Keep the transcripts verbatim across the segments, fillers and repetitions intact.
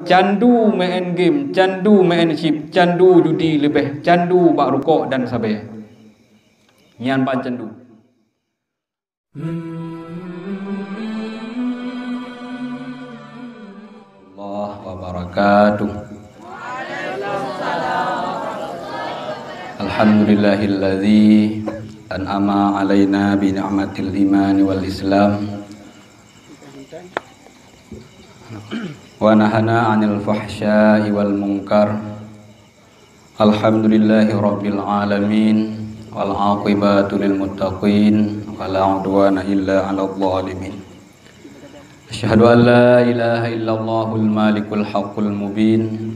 Candu meu'en game, candu meu'en chip, candu judi leubeh candu bak rukok dan sabe. Nyan ban candu. Allah wabarakatuh. Alhamdulillahilladzi an'ama alaina bi ni'matil imani wal islam wa nahana 'anil fahsya'i wal munkar. Alhamdulillahi rabbil alamin, wal aqibatu lil muttaqin, wa la udwana illa 'alal zalimin. Asyhadu an la ilaha illallahul malikul haqqul mubin,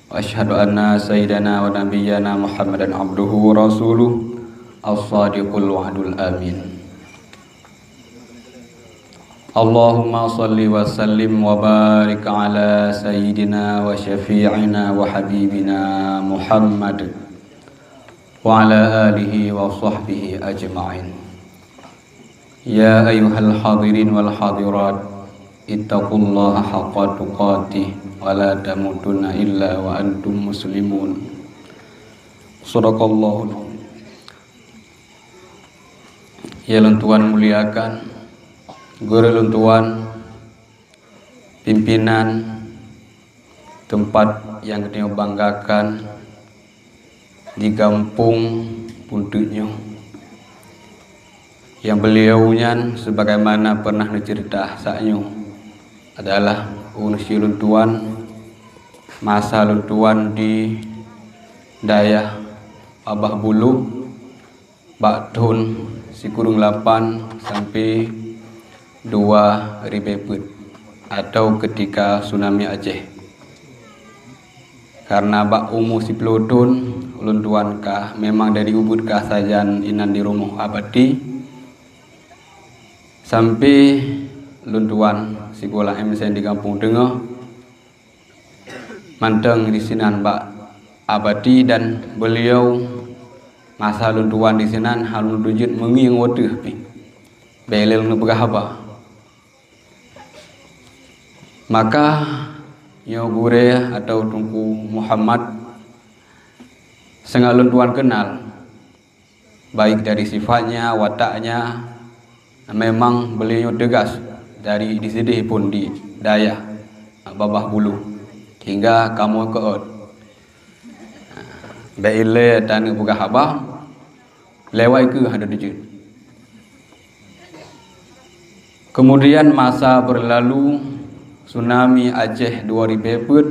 wa asyhadu anna sayyidana wa nabiyyana Muhammadan abduhu wa rasuluh, as-sadiqul wa'dul amin. Allahumma shalli wa sallim wa barik ala sayyidina wa syafi'ina wa habibina Muhammad wa ala alihi wa sahbihi ajma'in. Ya ayyuhal hadirin wal hadirat, ittaqullaha haqqa tuqatih wa la tamutunna illa wa antum muslimun. Sadaqallahul azim. Ya lôn tuan muliakan, gurée lôn tuan, pimpinan teumpat nyang geutanyoe banggakan di gampông Punteut nyoe, nyang beuliau nyan sebagaimana pernah neuceurita saat nyoe adalah ureuëng lôn tuan, masa lôn tuan di dayah Babah Buluh, bak thon sikureueng lapan sampai dua ribée peuet atau keutika tsunami Aceh. Karena bak umu siploh thon, ulôn tuan ka memang dari ubit ka sajan inan di rumoh Abati, sampai ulôn tuan sikolah M S N di Gampông Teungoh, mantong disinan bak Abati dan beliau masa lôn tuan disinan hana lôn jeuet meungieng wateuh pih. Bék lé lôn peugah haba. Maka nyoe gurée atau Teungku Muhammad sangat lôn tuan kenal. Baik dari sifatnya, wataknya, memang beliau nyoe tegas dari di sideh pun di dayah Babah Buluh hingga kamoe keuot. Bék ilée taneuk peugah haba, lewat keu hana dijeuet. Kemudian masa berlalu, tsunami Aceh dua ribée peuet,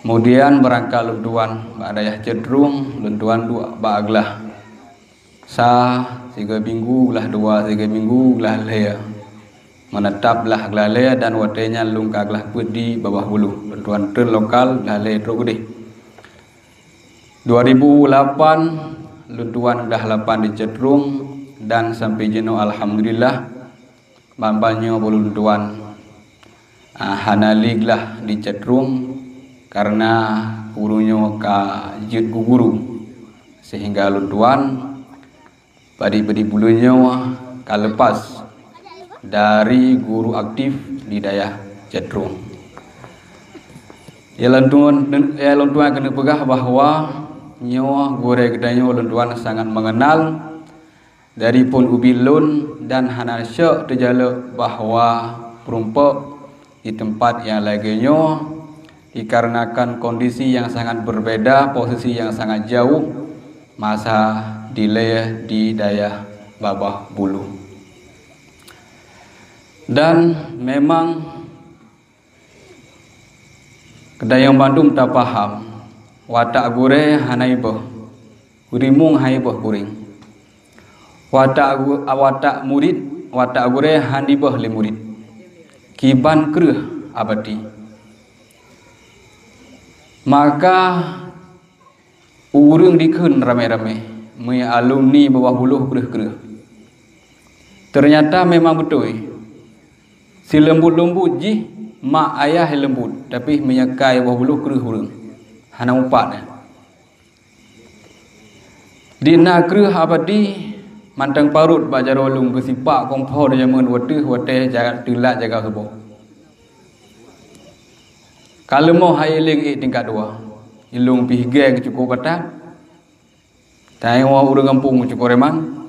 kemudian beurangkat lôn tuan bak dayah Cetrung, lôn tuan duek bak Aglah. Sa sigoe minggu, Aglah dua sigoe minggu, Aglah lhée. Meunetap Aglah lhée dan watée nyan lôn ka Aglah peuet di Babah Buluh. Lôn tuan treun lokal, Aglah lhée trok keudeh. Dua ribu lapan, lôn tuan Aglah lapan di Cetrung dan sampai jinoe alhamdulillah. Ban-ban nyoe ulôn tuan, ah, hana lé Aglah di Cetrung karena ureuëng nyoe ka jeuet guguru, sehingga ulôn tuan padub-padub ulôn nyoe ka lepas dari guru aktif di dayah Cetrung. Ya lôn tuan, ya lôn tuan keuneuk peugah bahwa nyoe gurée geutanyoe ulôn tuan sangat mengenal dari phon ubit lôn dan hana syok teujalok bahwa peurumpok di teumpat nyang lagée nyoe dikarenakan kondisi nyang sangat berbeda, posisi nyang sangat jauh masa dilée di dayah Babah Buluh. Dan memang Keudayang bandum tapaham, watak gurée hana iboh, rimong hana iboh kuréng. Watak gu-, watak murit, watak gurée hana iboh lé murit. Kiban kreueh abati. Maka ureuëng dikheun ramé-ramé, meu alumni Babah Buluh kreueh-kreueh. Teunyata memang beutôi. Sileumbut-leumbut jih mak ayah leumbut, tapi meunyoe ka i Babah Buluh kreueh ureuëng. Hana mupat nyan. Di na kreueh abati mantong parot bak jaroe lôn geusipak kompor jameun wateuh watée ja-, teulat jaga suboh. Ka leumoh hai leng ék tingkat dua. Ilong pih geng cukup batat. Tanyoe ureuëng gampông cukup reman.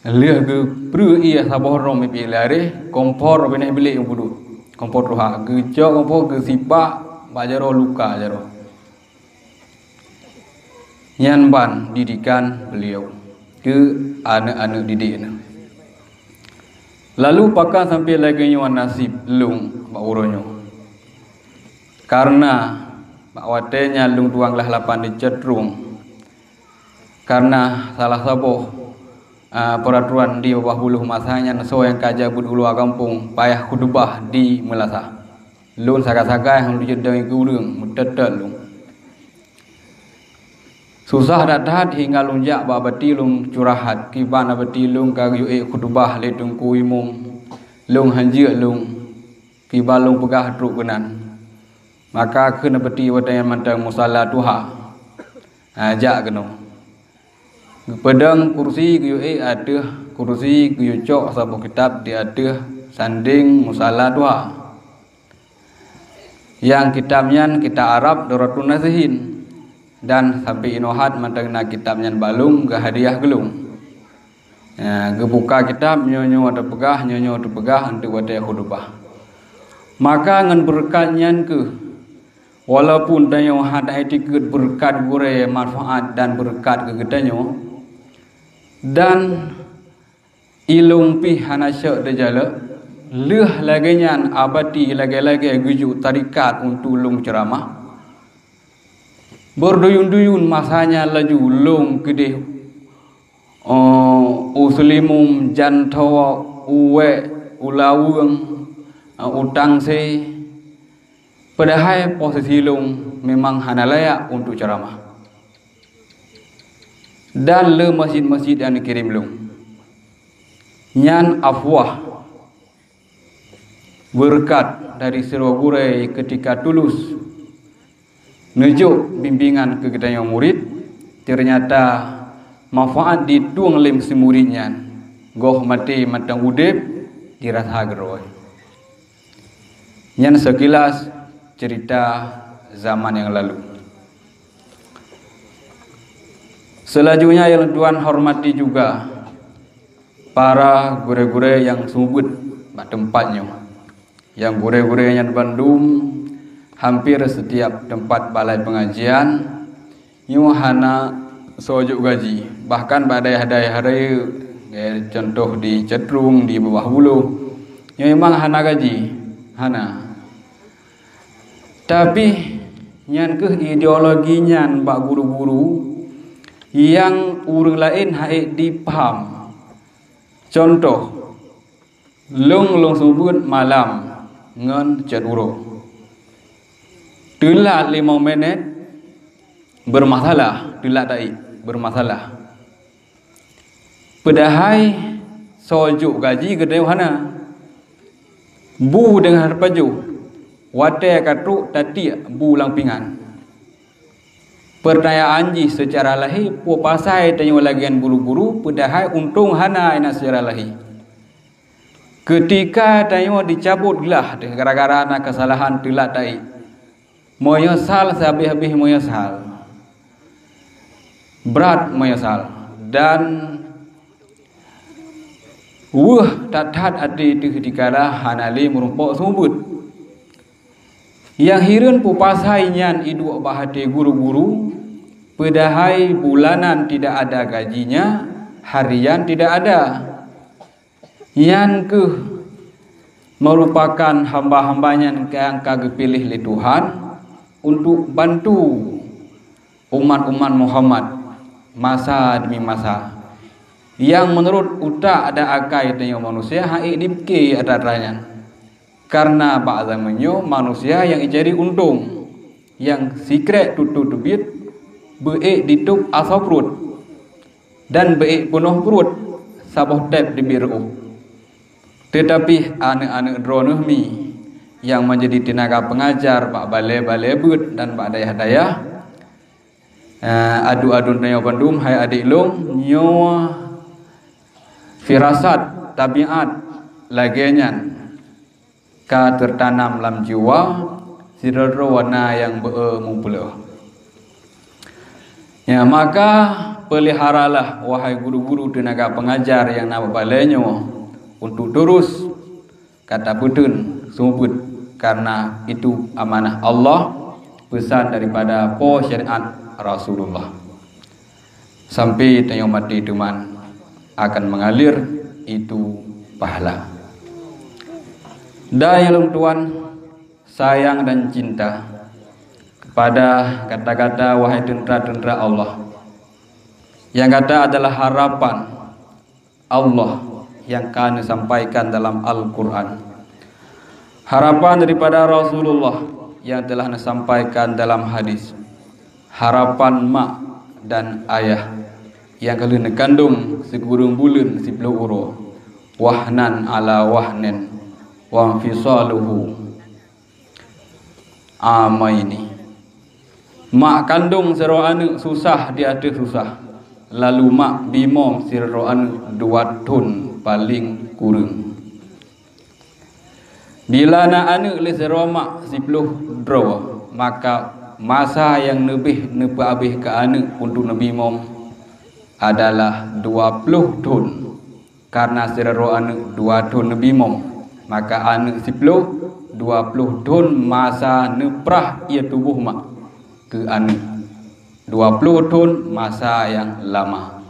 Lheueh geupreu ié saboh rom ipi lari, kompor bineh bilik nyang puduk. Kompor tuha, geucok kompor geusipak bak jaroe luka jaroe. Nyan ban didikan beliau keu aneuëk-aneuëk didik nyan. Lalu pakon sampai lagée nyoe nasib lông bak uroe nyoe. Karena bak watée nyan lông tuang lah lapan di cetrung. Karena salah saboh, a, peraturan di babah buluh masa nyan soe nyang ka jabeuet u luwa gampông payah khutubah di meulasah. Lôn sagai-sagai hana lôn jeuet deungoe keu ureuëng, meutet-tet lôn. Susah that-that hingga lôn jak bak abati lôn curahat, kiban abati lôn ka geuyue ék khutubah lé teungku imum. Lôn hanjeuet lôn, kiban lôn peugah trok keunan. Maka kheun abati watée nyan mantong musala tuha. Ha, jak keunoe. Geupeudong kursi geuyue ék ateueh kursi geuyue cok saboh kitab di ateueh sandeng musala tuha. Nyang kitab nyan kitab Arab Duratun Nasihin, dan sampai inoe hat mantong na kitab nyan bak lông geuhadiah keu lông. Ya, geubuka kitab nyoe-nyoe teupeugah, nyoe-nyoe teupeugah untuk watée khutubah. Maka ngon beureukat nyan keuh, walaupun tanyoe hana itikeuet beureukat gurée manfaat dan beureukat keu geutanyoe, dan ilông pih hana syok teujalok, lheueh lagée nyan abati lagée-lagée geujok tarikat untuk lông ceuramah. Beurduyun-duyun masa nyan laju lông keudeh, oh, u Seulimum, Jantoe, u Wék, u Laweueng, u Tangse. Padahai posisi lông memang hana layak untuk ceuramah. Dan le masjid-masjid nyang neukirém lông. Nyan afwah, beureukat dari sidroe gurée keutika tulus neujok bimbingan keu geutanyoe murit, teunyata manfaat ditueng lé si murit nyan, goh maté mantong udeb dirasa keudroe. Nyan seukilas cerita zaman nyang lalu. Seulajunya nyang Tuhan hormati juga para gurée-gurée nyang seumeubeuet bak teumpat nyoe. Nyang gurée-gurée nyan bandum hampir setiap teumpat balai pengajian nyoe hana soe jok gaji. Bahkan bak dayah-dayah rayeuk, eh, contoh di Cetrung, di Babah Buloh, nyoe memang hana gaji, hana. Tapi nyan keuh ideologi nyan bak guru-guru nyang ureuëng laén hana ék jipaham. Contoh, lông lông seumeubeuet malam ngon cot uroe. Teulat limong minét, beureumasalah, teulat taék, beureumasalah. Padahai soe jok gaji geutanyoe hana. Bu deungon hareup pajoh, watée ka trok tatiek bu lam pingan. Peurtanyaan jih seucara lahé, peue pasai tanyoe lagée nyan buru-buru, padahai untông hana inan seucara lahé. Keutika tanyoe jicabot glah teuh gara-gara na keusalahan teulat taék, meunyeusal sahabéh-habéh meunyeusal. Brat meunyeusal dan weueh that-that até teuh dikala hana lé meurumpok seumeubeuet. Nyang hireuen peue pasai nyan iduek bak até guru-guru, padahai bulanan tidak ada gajinya, harian tidak ada. Nyan keuh meurupakan hamba-hamba nyan nyang ka geupiléh lé Tuhan untuk bantu umat-umat Muhammad masa demi masa. Nyang meunurot utak dan akai tanyoe manusia hana ék jipike atra-atra nyan. Karena bak zaman nyoe manusia nyang jicari untông, nyang sikrek tutoe teubiet beu-ék jitôb asoe pruet. Dan beu-ék peunoh pruet saboh tép teubiet reuôh. Teutapi aneuëk-aneuëk droeneuh mi nyang meujadi teunaga peungajar bak balée-balée beuet dan bak dayah-dayah, eh, adu-adu tanyoe bandum hai adék lôn, nyoe firasat tabiat lagée nyan ka teutanam lam jiwa, sidroe-droe na nyang beu-e meupeuleueh. Ya, maka peuliharalah, wahai guru-guru teunaga pengajar nyang na bak balée nyoe, untuk terus gata peuteun seumeubeuet, karena itu amanah Allah, pesan daripada po syariat Rasulullah. Sampai tanyoe maté teuma akan mengalir itu pahala. Dan nyang lôn tuan sayang dan cinta kepada gata-gata, wahai teuntara-teuntara Allah, nyang gata adalah harapan Allah nyang ka neusampaikan dalam Al-Quran, harapan daripada Rasulullah nyang telah neusampaikan dalam hadis, harapan mak dan ayah nyang ka lheueh neukandong sikureueng buleuen siploh uroe, wahnan ala wahnin, wa fisaluhu amaini. Mak kandong sidroe aneuëk susah di ateueh susah, lalu mak bimom sidroe aneuëk dua thon paleng kureueng. Bila na aneuëk lé sidroe mak siploh droe, maka masa nyang leubeh neupeuabeh keu aneuëk untuk neubimom adalah dua ploh thon. Karena sidroe aneuëk dua thon neubimom, maka aneuëk siploh, dua ploh thon masa neuprah ié tuboh mak keu aneuëk, dua ploh thon masa nyang lama.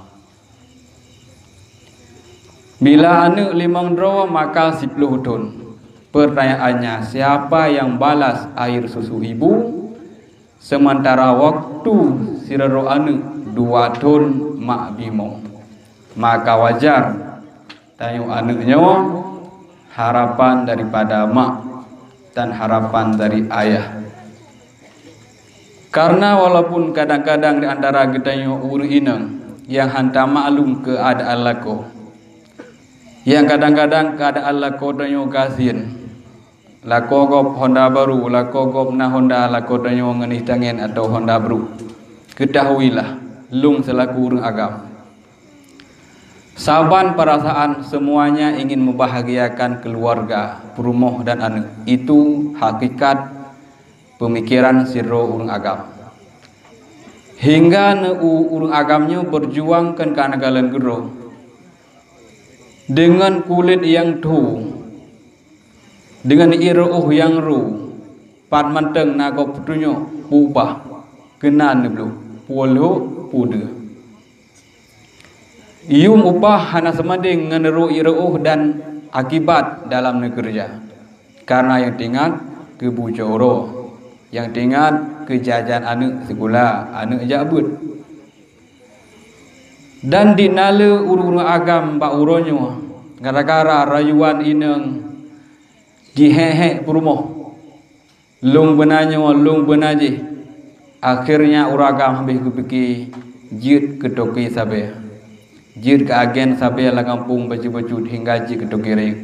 Bila aneuëk limong droe, maka siploh thon. Pertanyaannya, siapa yang balas air susu ibu? Seumantara waktu sidroe aneuëk dua thon mak bimom, maka wajar tanyoe aneuëk nyoe harapan daripada mak dan harapan dari ayah. Karena walaupun kadang-kadang di antara geutanyoe ureuëng inong nyang hana maklum keuadaan lakoe, nyang kadang-kadang keuadaan lakoe tanyoe gasien, lakoe gob honda baru, lakoe gob na honda, lakoe tanyoe ngon itangen atau honda bruk. Ketahuilah, lôn selaku ureuëng agam, saban perasaan semuanya ingin membahagiakan keluarga, peurumoh dan aneuëk. Itu hakikat pemikiran sidroe ureuëng agam. Hingga neu ureuëng agam nyoe berjuang keu keuneugahlan keudroe deungon kulét nyang tho, deungon ié reuôh nyang ro, pat mantong na gob peutunyok peue upah keunan neubloe, peue lhok, peue deuh. Yuem upah hana seumadeng ngon ro ié reuôh dan akibat dalam neukeureuja. Karena nyang teuingat keu bucok uroe, nyang teuingat keu jajan aneuëk sikula, aneuëk jak beuet. Dan di na le ureuëng-ureuëng agam bak uroe nyoe, gara-gara rayuan inong jihek-hek peurumoh, lôn beuna nyoe, lôn beuna jih. Akhirnya ureuëng agam habéh geupike jeuet keu toke sabe, jeuet keu agen sabe lam gampông bacut-bacut hingga jeuet keu toke rayeuk.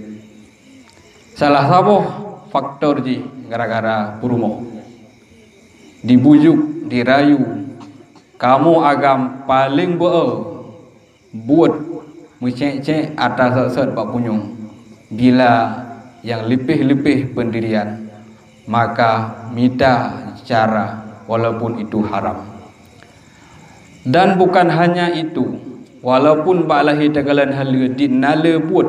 Salah saboh faktor jih gara-gara peurumoh. Dibujuk, dirayu, kamoe agam paleng beu-e buet meucék-cék atra sot-sot bak punyueng. Bila nyang leupeh-leupeh peundirian, maka mita cara walaupun itu haram. Dan bukan hanya itu, walaupun bak lahé teugalan haleue di na le buet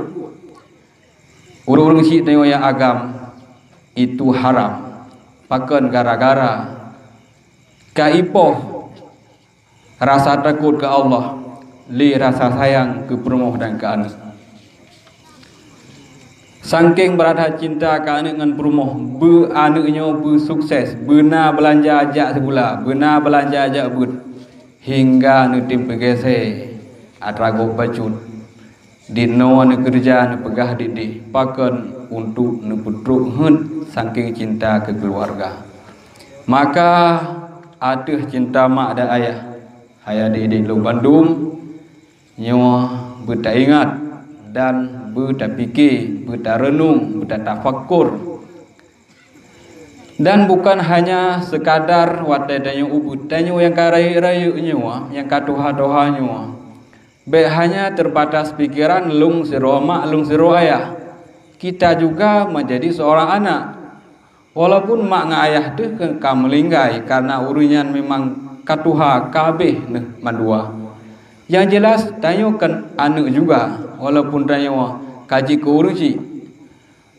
ureuëng-ureuëng syiek tanyoe nyang agam, itu haram. Pakon gara-gara ka ipoh rasa takot keu Allah lé rasa sayang keu peurumoh dan keu aneuëk. Sangkeng brat that cinta keu aneuëk ngon peurumoh, beu aneuëk nyoe beusukses, beuna beulanja jak sikula, beuna beulanja jak beuet, hingga neutem peugese atra gob bacut. Dinoe neukeureuja neupeugah dideh pakon untuk neupeutrok heuet sangkeng cinta keu keuluwarga. Maka ateueh cinta mak dan ayah, hai adik-adik lôn bandum, nyoe beutaingat dan beutapike, beutareunong, beutatafakkur. Dan bukan hanya sekadar watée tanyoe ubit, tanyoe nyang ka rayeuk-rayeuk nyoe, nyang ka tuha-tuha nyoe, bék hanya terbatas pikiran lôn sidroe mak, lôn sidroe ayah. Kita juga menjadi seorang anak. Walaupun mak ngon ayah teuh ka meulinggai, karena ureuëng nyan memang ka tuha, ka abéh neuh mandua. Yang jelas, tanyoe kan aneuëk juga, walaupun tanyoe ka jeuet keu ureuëng chik.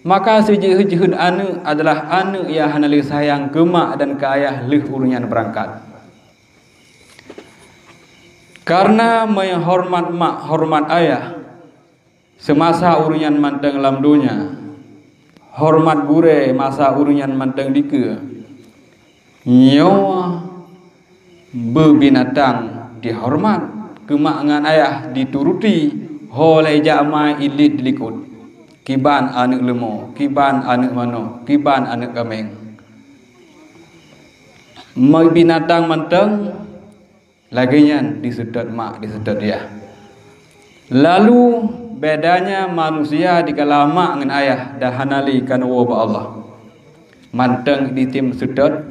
Maka sijeuhet-jeuhet aneuëk adalah aneuëk nyang hana lé sayang keu mak dan keu ayah lheueh ureuëng nyan beurangkat. Karena meuhoreumat mak, horeumat ayah, seumasa ureuëng nyan mantong lam donya, horeumat gurée masa ureuëng nyan mantong dikeue, nyoe beubinatang dihoreumat, keu mak ngon ayah dituruti, ho lhée jak ma ilét dilikot, kiban aneuëk leumo, kiban aneuëk manok, kiban aneuëk kaméng. Meubinatang mantong lagée nyan diseutôt mak, diseutôt ayah. Lalu, bedanya manusia dikala mak ngon ayah dan hana lé ka neuwoe bak Allah. Mantong item seutôt,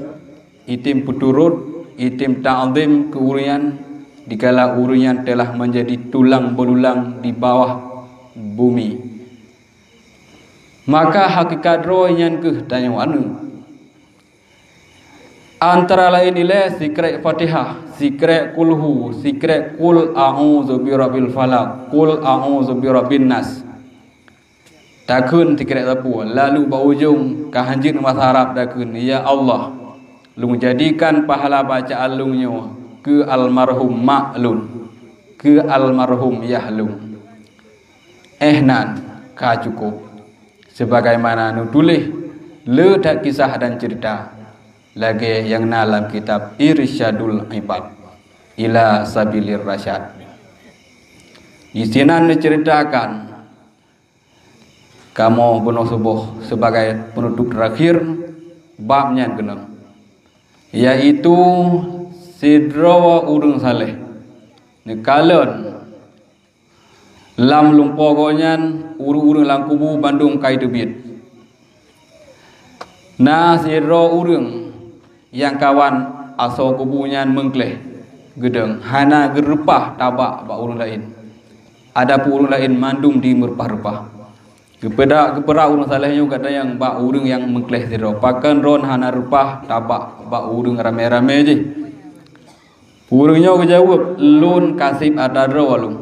item peuturot, item ta'zim keu ureuëng nyan, dikala ureuëng nyan telah menjadi tulang beululang di bawah bumi. Maka hakikat droe nyan kheueh tanyoe aneuëk. Antara laén ilée sikrek Fatihah, sikrek kulhu, sikrek kul a'udzu birabbil falaq, kul a'udzu birabbin nas. Takheun sikrek sapeue, lalu bak ujong ka hanjeuet masa rab takheun, "Ya Allah, lôn jadikan pahala bacaan lôn nyoe keu almarhum mak lôn, keu almarhum yah lôn." Eh nan ka cukup, sebagaimana neutuléh le that kisah dan cerita lagée nyang na lam kitab Irsyadul Ibad ila Sabilir Rasyad. Di sinan neuceuritakan kamoe bunoe suboh sebagai penutup terakhir bab nyan keunoe, yaitu sidroe ureuëng saleh neukalon lam lumpo gobnyan ureuëng-ureuëng lam kubu bandum ka jiteubiet. Na sidroe ureuëng nyang kawan asoe kubu nyan meungkléh geudong, hana geureupah tabak bak ureuëng laén. Adapun ureuëng laén mandum jimeureupah-reupah. Geupeudak, geupeurak ureuëng saleh nyoe gata nyang bak ureuëng nyang meungkléh sidroe, "Pakon droen hana reupah tabak bak ureuëng ramé-ramé jih?" Ureuëng nyoe geujaweueb, "Lôn ka seb atra droe lôn."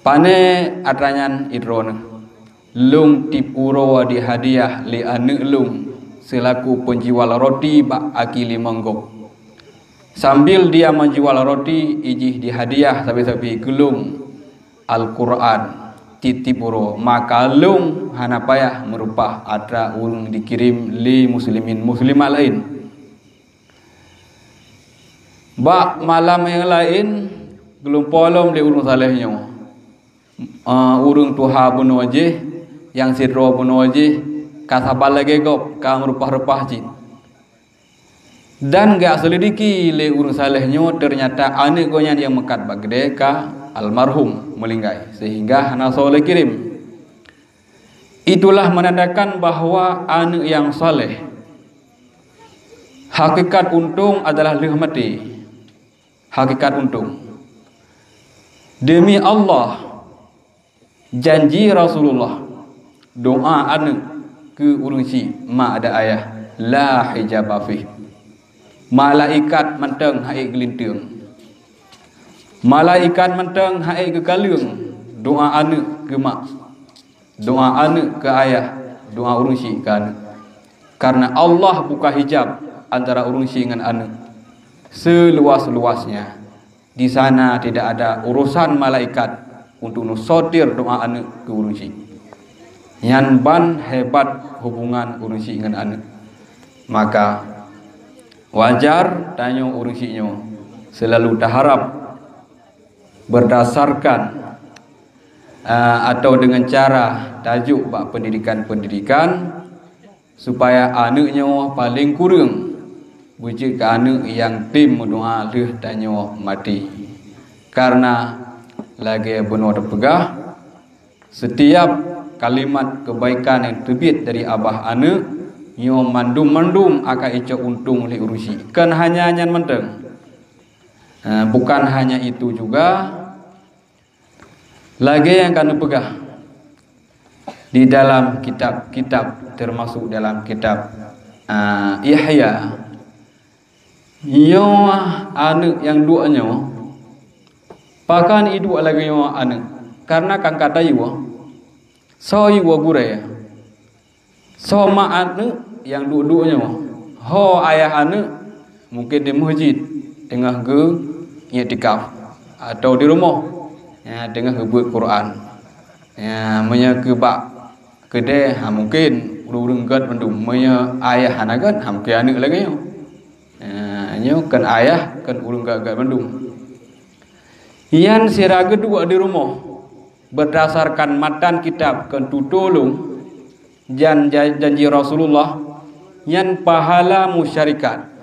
"Pane atra nyan?" "Droeneuh lôn tieb uroe dihadiah lé aneuëk lôn seulaku peunjual roti bak aki limong gob. Sambil dia meujual roti, ijih dihadiah sabe-sabe keu lôn Al-Qur'an tieb-tieb uroe, maka lôn hana payah meureupah atra ureuëng dikirém lé muslimin muslimat laén." Bak malam nyang laén, geulumpo lom lé ureuëng saleh nyoe. Ah, ureuëng tuha bunoe jih, nyang sidroe bunoe jih, ka saban lagée gob, ka meureupah-reupah cit. Dan geuselidiki lé ureuëng saleh nyoe, teunyata aneuëk gobnyan nyang meukat bak keudée ka almarhum meulinggai, sehingga hana soe lé kirém. Itulah menandakan bahwa aneuëk nyang saleh, hakikat untông adalah lheueh maté. Hakikat untông. Demi Allah, janji Rasulullah, doa aneuëk keu ureuëng chik mak dan ayah, la hijaba fih. Malaikat mantong ha'ék geulinteung. Malaikat mantong ha'ék geukaleueng doa aneuëk keu mak. Doa aneuëk keu ayah, doa ureuëng chik keu aneuëk. Karena Allah buka hijab antara ureuëng chik ngon aneuëk seluas-luasnya. Di sana tidak ada urusan malaikat untuk neusotir doa aneuëk keu ureuëng chik. Nyan ban hebat hubungan ureuëng chik ngon aneuëk. Maka, wajar tanyoe ureuëng chik nyoe selalu taharap berdasarkan, ah, atau dengan cara tajok bak pendidikan-pendidikan, supaya aneuëk nyoe paleng kureueng beujeuet keu aneuëk nyang tem meudoa lheueh tanyoe maté. Karena lagée bunoe teupeugah, setiap kalimat kebaikan nyang teubiet dari abah aneuëk, nyoe mandum-mandum akan icok untông lé ureuëng chik. Kon hanya nyan mantong. Eh, bukan hanya itu juga, lagée nyang ka neupeugah, Di dalam kitab-kitab, termasuk dalam kitab, ah, Ihya, nyoe aneuk nyang duek nyoe, pakon iduek lagée nyoe aneuk? Karena kan ka tayue, soe yue gurée, soe mak aneuk nyang duek-duek nyoe, ho ayah aneuk mungkin di meuseujid teungoh geu-iktikaf atau di rumoh, ya, teungoh geubeuet Quran. Ya, meunyoe keu bak keudè, ha, mungkin ureuëng-ureuëng gét mandum. Meunyoe ayah hana gét, ha, mungkin aneuk lagée nyoe. Ya, nyoe kan ayah, kan ureuëng gét-gét mandum. Nyan sira geuduek di rumoh, berdasarkan matan kitab kan tutulung jan-, ja-, janji Rasulullah, nyan pahala musyarikat.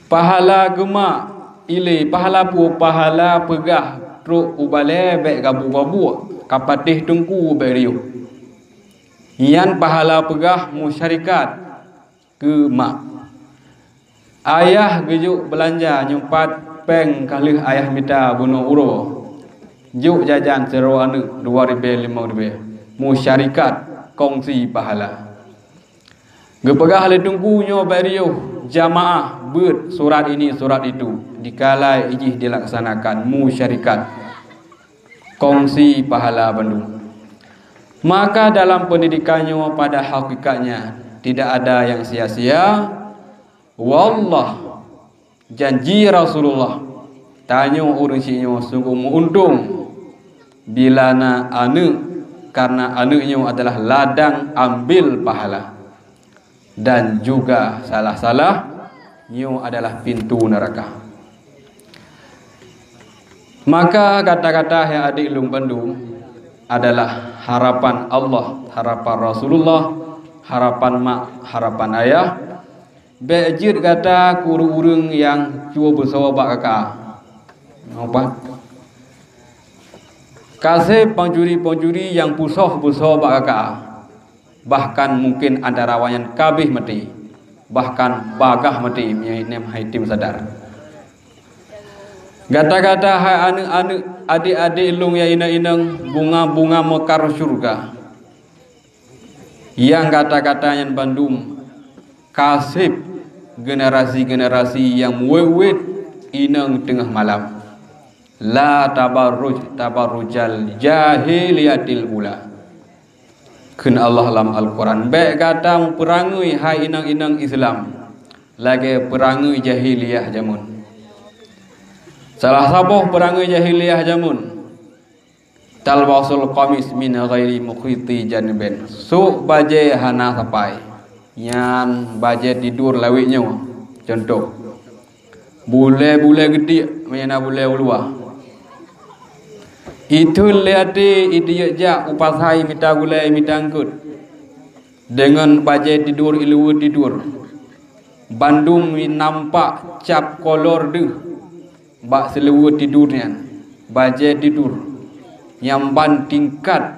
Pahala geumak ilée, pahala peue? Pahala peugah trok u balée bék gabuek-gabuek, ka patéh teungku bék riôh. Nyan pahala peugah musyarikat keu mak. Ayah geujok beulanja nyoe pat péng ka lheueh ayah mita bunoe uroe. Jok jajan sidroe aneuk dua ribée limong ribée. Musyarikat, kongsi pahala. Geupeugah lé teungku nyoe bék riôh, jamaah, beuet surat ini, surat itu, dikala jih dilaksanakan, musyarikat, kongsi pahala bandum. Maka dalam pendidikan nyoe pada hakikatnya tidak ada yang sia-sia. Wallah, janji Rasulullah, tanyoe ureuëng syiek nyoe sungguh meuuntông bila na aneuk, karena aneuk nyoe adalah ladang ambil pahala, dan juga salah-salah nyoe adalah pintu neraka. Maka kata-kata hai adik lôn bandum adalah harapan Allah, harapan Rasulullah, harapan mak, harapan ayah. Bék jeuet gata keu ureuëng-ureuëng nyang cuba beusoe bak kaka. Napa? Kaseb pancuri-pancuri nyang pusoh beusoe bak kaka. Bahkan mungkin antara awaknyan ka abéh maté, bahkan bagaih maté meunyoe nem hai tem sadar. Gata-gata hai aneuk-aneuk, adik-adik lôn nyang inong-inong, bunga-bunga meukar syeuruga. Nyang gata-gata nyan bandum kaseb generasi-generasi nyang muwet-wet inong teungoh malam. La tabarruj tabarrujal jahiliyatil ula. Kheun Allah lam Al-Quran, bék gata meupeurangui hai inong-inong Islam lagée peurangui jahiliyah jameun. Salah saboh peurangui jahiliyah jameun, talbasul qamis min ghairi mukhiti janibin. Sôk bajée hana sapai. Nyan bajée tidur lawét nyoe. Contoh, bulée-bulée geudiek, meunyoe na bulée u luwa. Ithon lé até, idiyek jak u pasai mita gulée, mita eungkot. Deungon bajée tidur iluweue tidur. Bandum nampak cap kolor deuh bak siluweue tidur nyan. Bajée tidur nyang ban tingkat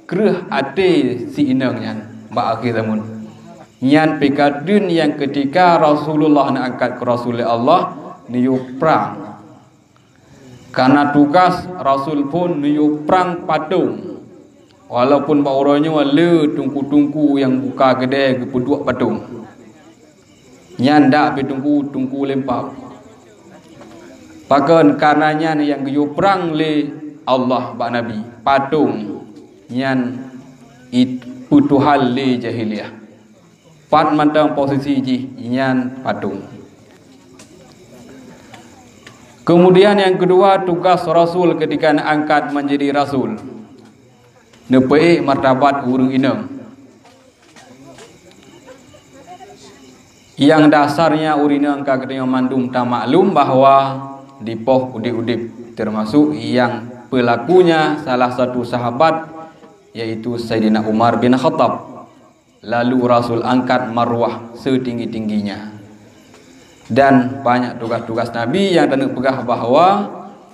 kreueh até si inong nyan bak akhé zameun. Nyan pih ka deun nyang keutika Rasulullah neuangkat keu Rasul lé Allah neuyue prang. Kana tugaih Rasul phon neuyue prang patong. Walaupun bak uroe nyoe le teungku-teungku nyang buka keudè geupeuduek patong. Nyan dak pih teungku-teungku lempau. Pakon? Karena nyan nyang geuyue prang lé Allah bak Nabi, patong. Nyan it-, peutuhan lé jahiliyah. Pat mantong posisi jih nyan patong. Kemudian nyang keudua, tugaih Rasul keutika neuangkat menjadi Rasul, neupeuék martabat ureuëng inong. Nyang dasarnya ureuëng inong ka geutanyoe mandum tamaklum bahwa dipoh udeb-udeb, termasuk nyang pelakunya salah satu sahabat, yaitu Saidina Umar bin Khattab. Lalu Rasul angkat marwah setinggi-tingginya. Dan banyak tugaih-tugaih Nabi nyang taneuk peugah bahwa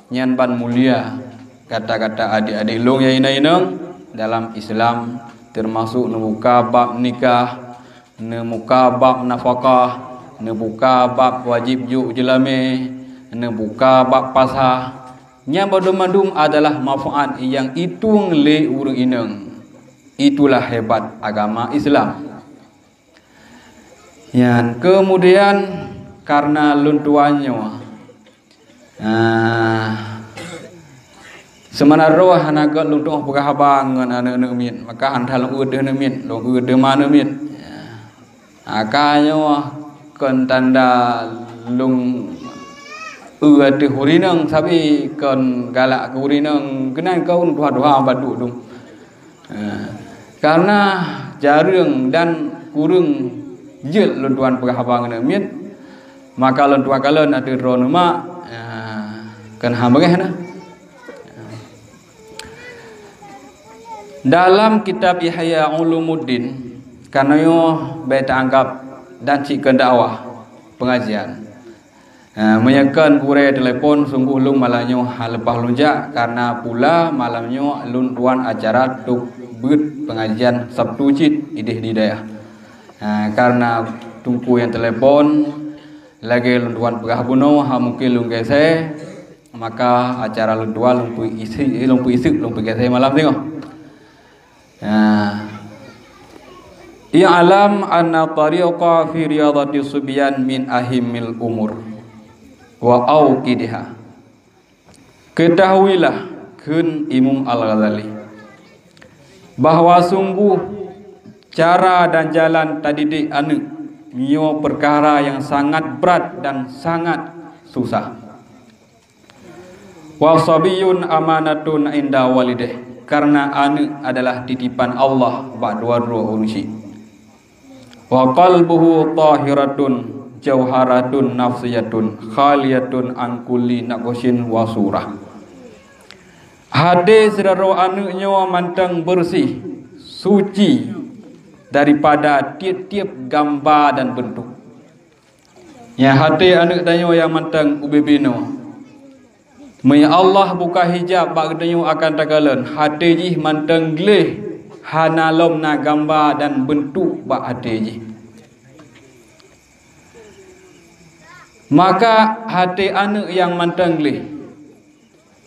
nyan ban mulia. Gata-gata adik-adik lôn nyang inong-inong dalam Islam, termasuk neubuka bab nikah, neubuka bab nafakah, neubuka bab wajéb jok jeulamé, neubuka bab pasah. Nyan bandum-bandum adalah manfaat nyang itueng lé ureuëng inong. Itulah hebat agama Islam. Nyan keumudian, karna lôn tuan nyoe, ah, seumana roh hana gét lôn tuoh peugah haba ngon aneuëk-aneuëk miet, maka hana lôn eu deuh aneuëk miet, lôn eu deuh ma aneuëk miet. Ah, ka nyoe kon tanda lôn eu ateueh ureuëng inong, sabe kon galak keu ureuëng inong, keunan kon tuha-tuha bak duek dum. Ah, karna jareueng dan kureueng jeuet lôn tuan peugah haba ngon aneuëk miet, maka lôn tuan kalon ateueh droeneueh mak, ah, kon hana beungéh na. Dalam kitab Ihya Ulumuddin, kanoe bék taanggab dan cit keu dakwah pengajian. Eh, meunyoe kon gurée telepon, sunggoh lôn malam nyoe hana leupah lôn jak, karna pula malam nyoe lôn tuan acara tôb beuet pengajian Sabtu cit idéh di dayah. Eh, karna teungku nyang telepon, lagée lôn tuan peugah bunoe, hana mungken lôn geusé, maka acara lôn tuan lôn peuisek, lôn peuisek, lôn peugeusé malam singoh. Nah, i'lam anna tariqa fi riyadhati subyan min ahimmil umur wa auqidiha. Ketahuilah, kheun Imam Al-Ghazali, bahwa sungguh cara dan jalan tadidik aneuëk nyoe peukara nyang sangat brat dan sangat susah. Wa sabiyun amanatun inda walideh, karna aneuëk adalah titipan Allah bak dua droe ureuëng syiek. Wa qalbuhu tahiratun jauharatun nafsiyatun khaliyatun an kulli naqsyin wa surah. Até sidroe aneuëk nyoe mantong beureuséh, suci daripada tieb-tieb gamba dan beuntuk. Nyang até aneuëk tanyoe nyang mantong ubé-bé noe. Meunyoe Allah buka hijab bak geutanyoe akan takalon, até jih mantong gleh, hana lom na gamba dan beuntuk bak até jih. Maka até aneuëk nyang mantong gleh.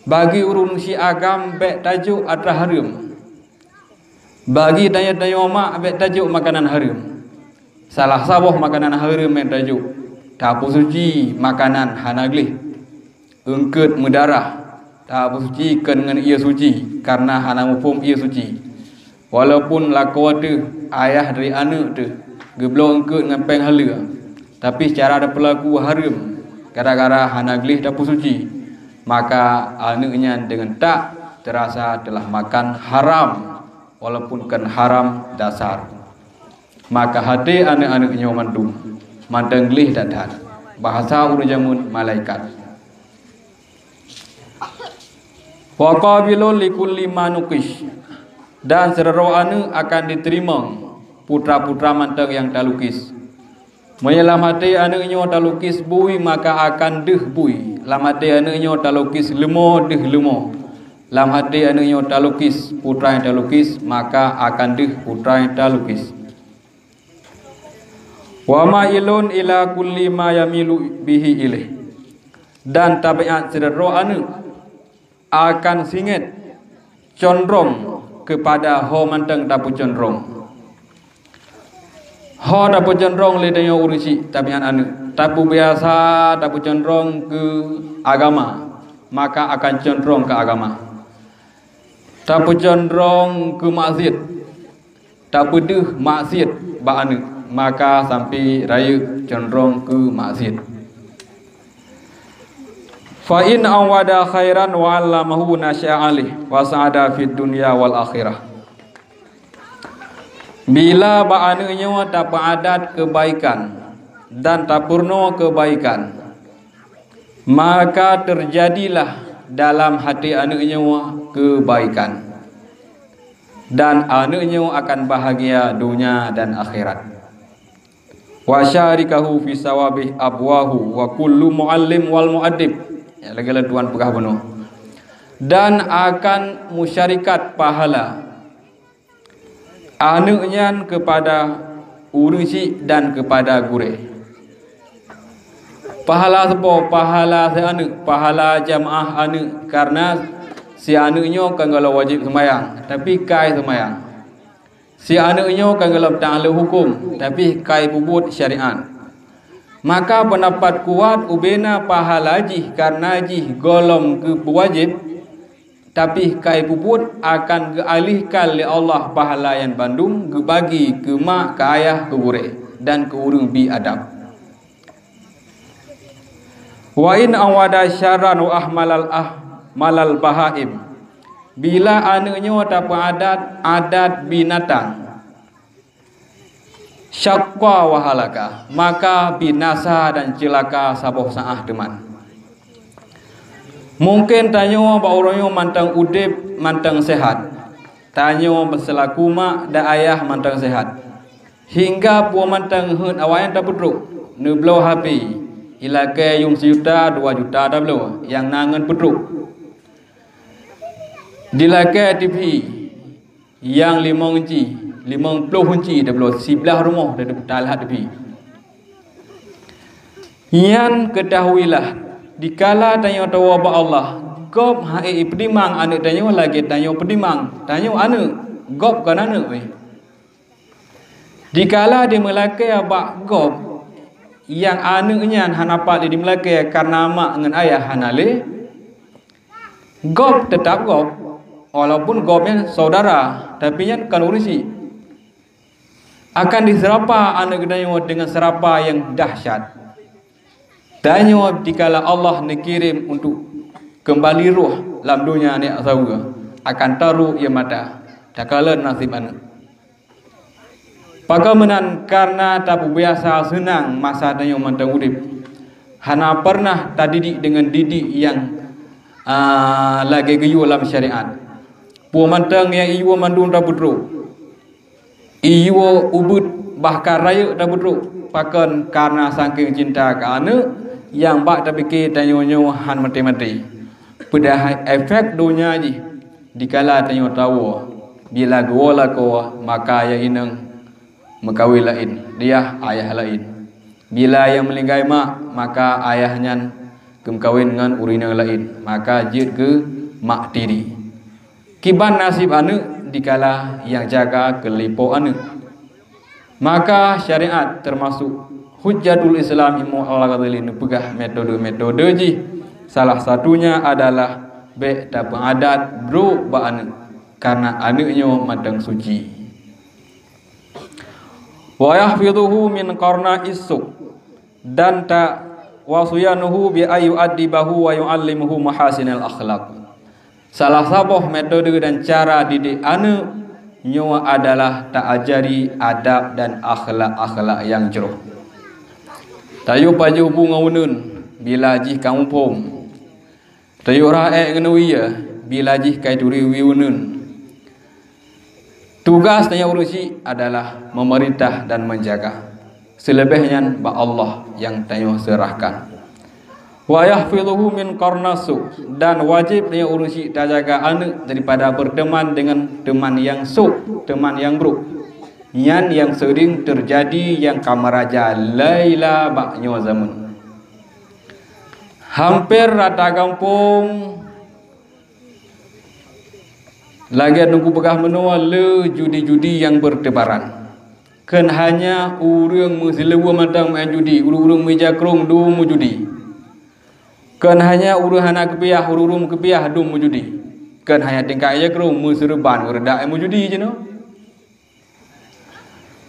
Bagi ureuëng syiek agam bék tajok atra hareuem. Bagi tanyoe-tanyoe mak bék tajok makanan hareuem. Salah saboh makanan hareuem nyang tajok, tapeusuci makanan hana gleh. Eungkot meudarah, tapeusuci kon ngon ié suci, karna hana muphom ié suci. Walaupun lakoe teuh, ayah dari aneuëk teuh, geubloe eungkot ngon péng haleue, tapi cara tapeulaku hareuem, gara-gara hana gleh tapeusuci, maka aneuëk nyan deungon tak teurasa telah makan haram, walaupun kon haram dasar. Maka até aneuëk-aneuëk nyoe mandum mantong gleh that-that, bahasa ureuëng jameun malaikat. Wa qabilun likulli ma nuqish, dan sidroe aneuëk akan jiteurimong putra-putra mantong nyang talukis. Meunyoe lam até aneuëk nyoe talukis bui, maka akan deuh bui. Lam até aneuëk nyoe talukis leumo, deuh leumo. Lam até aneuëk nyoe talukis putra nyang talukis, maka akan deuh putra nyang talukis. Wa mailun ila kulli ma yamilu bihi ilaih. Dan tabiat sidroe aneuëk akan singet condrong keupada ho mantong tapeucondrong. Ho tapeucondrong lé tanyoe ureuëng syiek tabiat aneuëk, tapeubiasa tapeucondrong keu agama, maka akan condrong keu agama. Tapeucondrong keu maksiet, tapeudeuh maksiet bak aneuëk, maka sampai rayeuk condrong keu maksiet. Fa in awada khairan wa 'allamahu nasya'a 'alaih wa sa'ada fid dunya wal akhirah. Bila bak aneuëk nyoe tapeuadat keubaikan dan tapeurunoe keubaikan, maka teujadilah dalam até aneuëk nyoe keubaikan, dan aneuëk nyoe akan bahagia donya dan akhirat. Wa syarikahu fi sawabih abwahu wa kullu muallim wal muaddib. Ya, lagée lôn tuan peugah bunoe. Dan akan musyarikat pahala aneuëk nyan keupada ureuëng syiek dan keupada gurée. Pahala saboh, pahala si aneuëk, pahala jamaah aneuëk, karna si aneuëk nyoe ka gohlom wajéb seumayang, tapi kai seumayang. Si aneuk nyoe ka gohlom taklok huköm, tapi ka ipeubuet syariat. Maka peundapat kuat ubena pahala jih kareuna jih gohlom geupeuwajéb, tapi ka ipeubuet akan geualihkan lé Allah pahala nyan bandum geubagi keu mak, keu ayah, keu gurée, dan keu ureuëng bi adab. Wa in awada syarran wa ahmalal ahmalal bahaim. Bila aneuk nyoe tapeuadat adat binatang, syaqqa wa halaka, maka binasa dan ceulaka saboh saát teuma. Mungken tanyoe bak uroe nyoe mantong udeb, mantong sehat. Tanyoe seulaku mak dan ayah mantong sehat. Hingga peue mantong heuet awaknyan tapeutrok, neubloe H P, ilakée yuem sijuta, dua juta tabloe, nyang na ngon peutrok. Dilakée T V nyang limong inci, limong ploh inci tabloe, siblaih rumoh tabloe T V. Nyan keutahuilah, dikala tanyoe tawoe bak Allah, gob han ék ipeudimang aneuk tanyoe lagée tanyoe peudimang. Tanyoe aneuk, gob kon aneuk weh. Dikala dimeulakée bak gob, nyang aneuk nyan hana pat lé dimeulakée kareuna mak ngon ayah hana lé, gob teutap gob, walaupun gob nyan saudara, tapi nyan kon ureuëng syiek. Akan diseurapa aneuk geutanyoe deungon seurapa nyang dahsyat. Tanyoe dikala Allah neukirém untuk keumbali roh lam donya nyak saweue, akan tarok ie mata, takalon naseb aneuk. Pakon meunan, kareuna tapeubiasa seunang masa tanyoe mantong udeb, hana peureunah tadidik deungon didik nyang, a, lagée geuyue lam syariat. Peue mantong nyang iyue mandum tapeutrok. Iyue ubeuet bahkan rayeuk tapeutrok, pakon kareuna saking cinta keu aneuk nyang bak tapike tanyoe nyoe han maté-maté. Padahai efek donya jih dikala tanyoe tawoe, bila geuwoe lakoe maka nyang inong meukawen laén, yah ayah laén. Bila nyang meuninggai mak, maka ayah nyan geumeukawen ngon ureuëng inong laén, maka jeuet keu mak tiri. Kiban naseb aneuk dikala nyang jaga keu lé po aneuk. Maka syariat teumasok hujjatul Islam Imam Al-Ghazali neupeugah metode-metode jih, salah satunya adalah bék tapeuadat brok bak aneuk, kareuna aneuk nyoe mantong suci. Wa yahfizuhu min qarna'is su', dan ta-, wa suyanuhu bi an yu'addibahu wa yu'allimuhu mahasinal akhlaq. Salah saboh metode dan cara didik aneuk nyoe adalah taajari adab dan akhlak-akhlak nyang jroh. Tayue pajoh bu ngon uneuen bila jih ka muphom. Tayue raék ngon wie bila jih ka turi wie uneuen. Tugaih tanyoe ureuëng syiek adalah memerintah dan menjaga. Seuleubeh nyan bak Allah nyang tanyoe seurahkan. Wa yahfizuhu min qarna'is su', dan wajéb tanyoe ureuëng syiek tajaga aneuk daripada beuteuman deungon teuman nyang su', teuman nyang brok. Nyan nyang seuring teujadi nyang ka meurajalela bak nyoe zaman. Hamper rata gampông lagée teungku peugah meunoe le judi-judi nyang beuteubaran. Kon hanya ureuëng meusileubeu mantong maén judi, ureuëng-ureuëng meujakrong dum meujudi. Kon hanya ureuëng hana keupiah, ureuëng-ureuëng keupiah dum meujudi. Kon hanya tingkat jakrong meuseureuban ureuëng dak meujudi jinoe.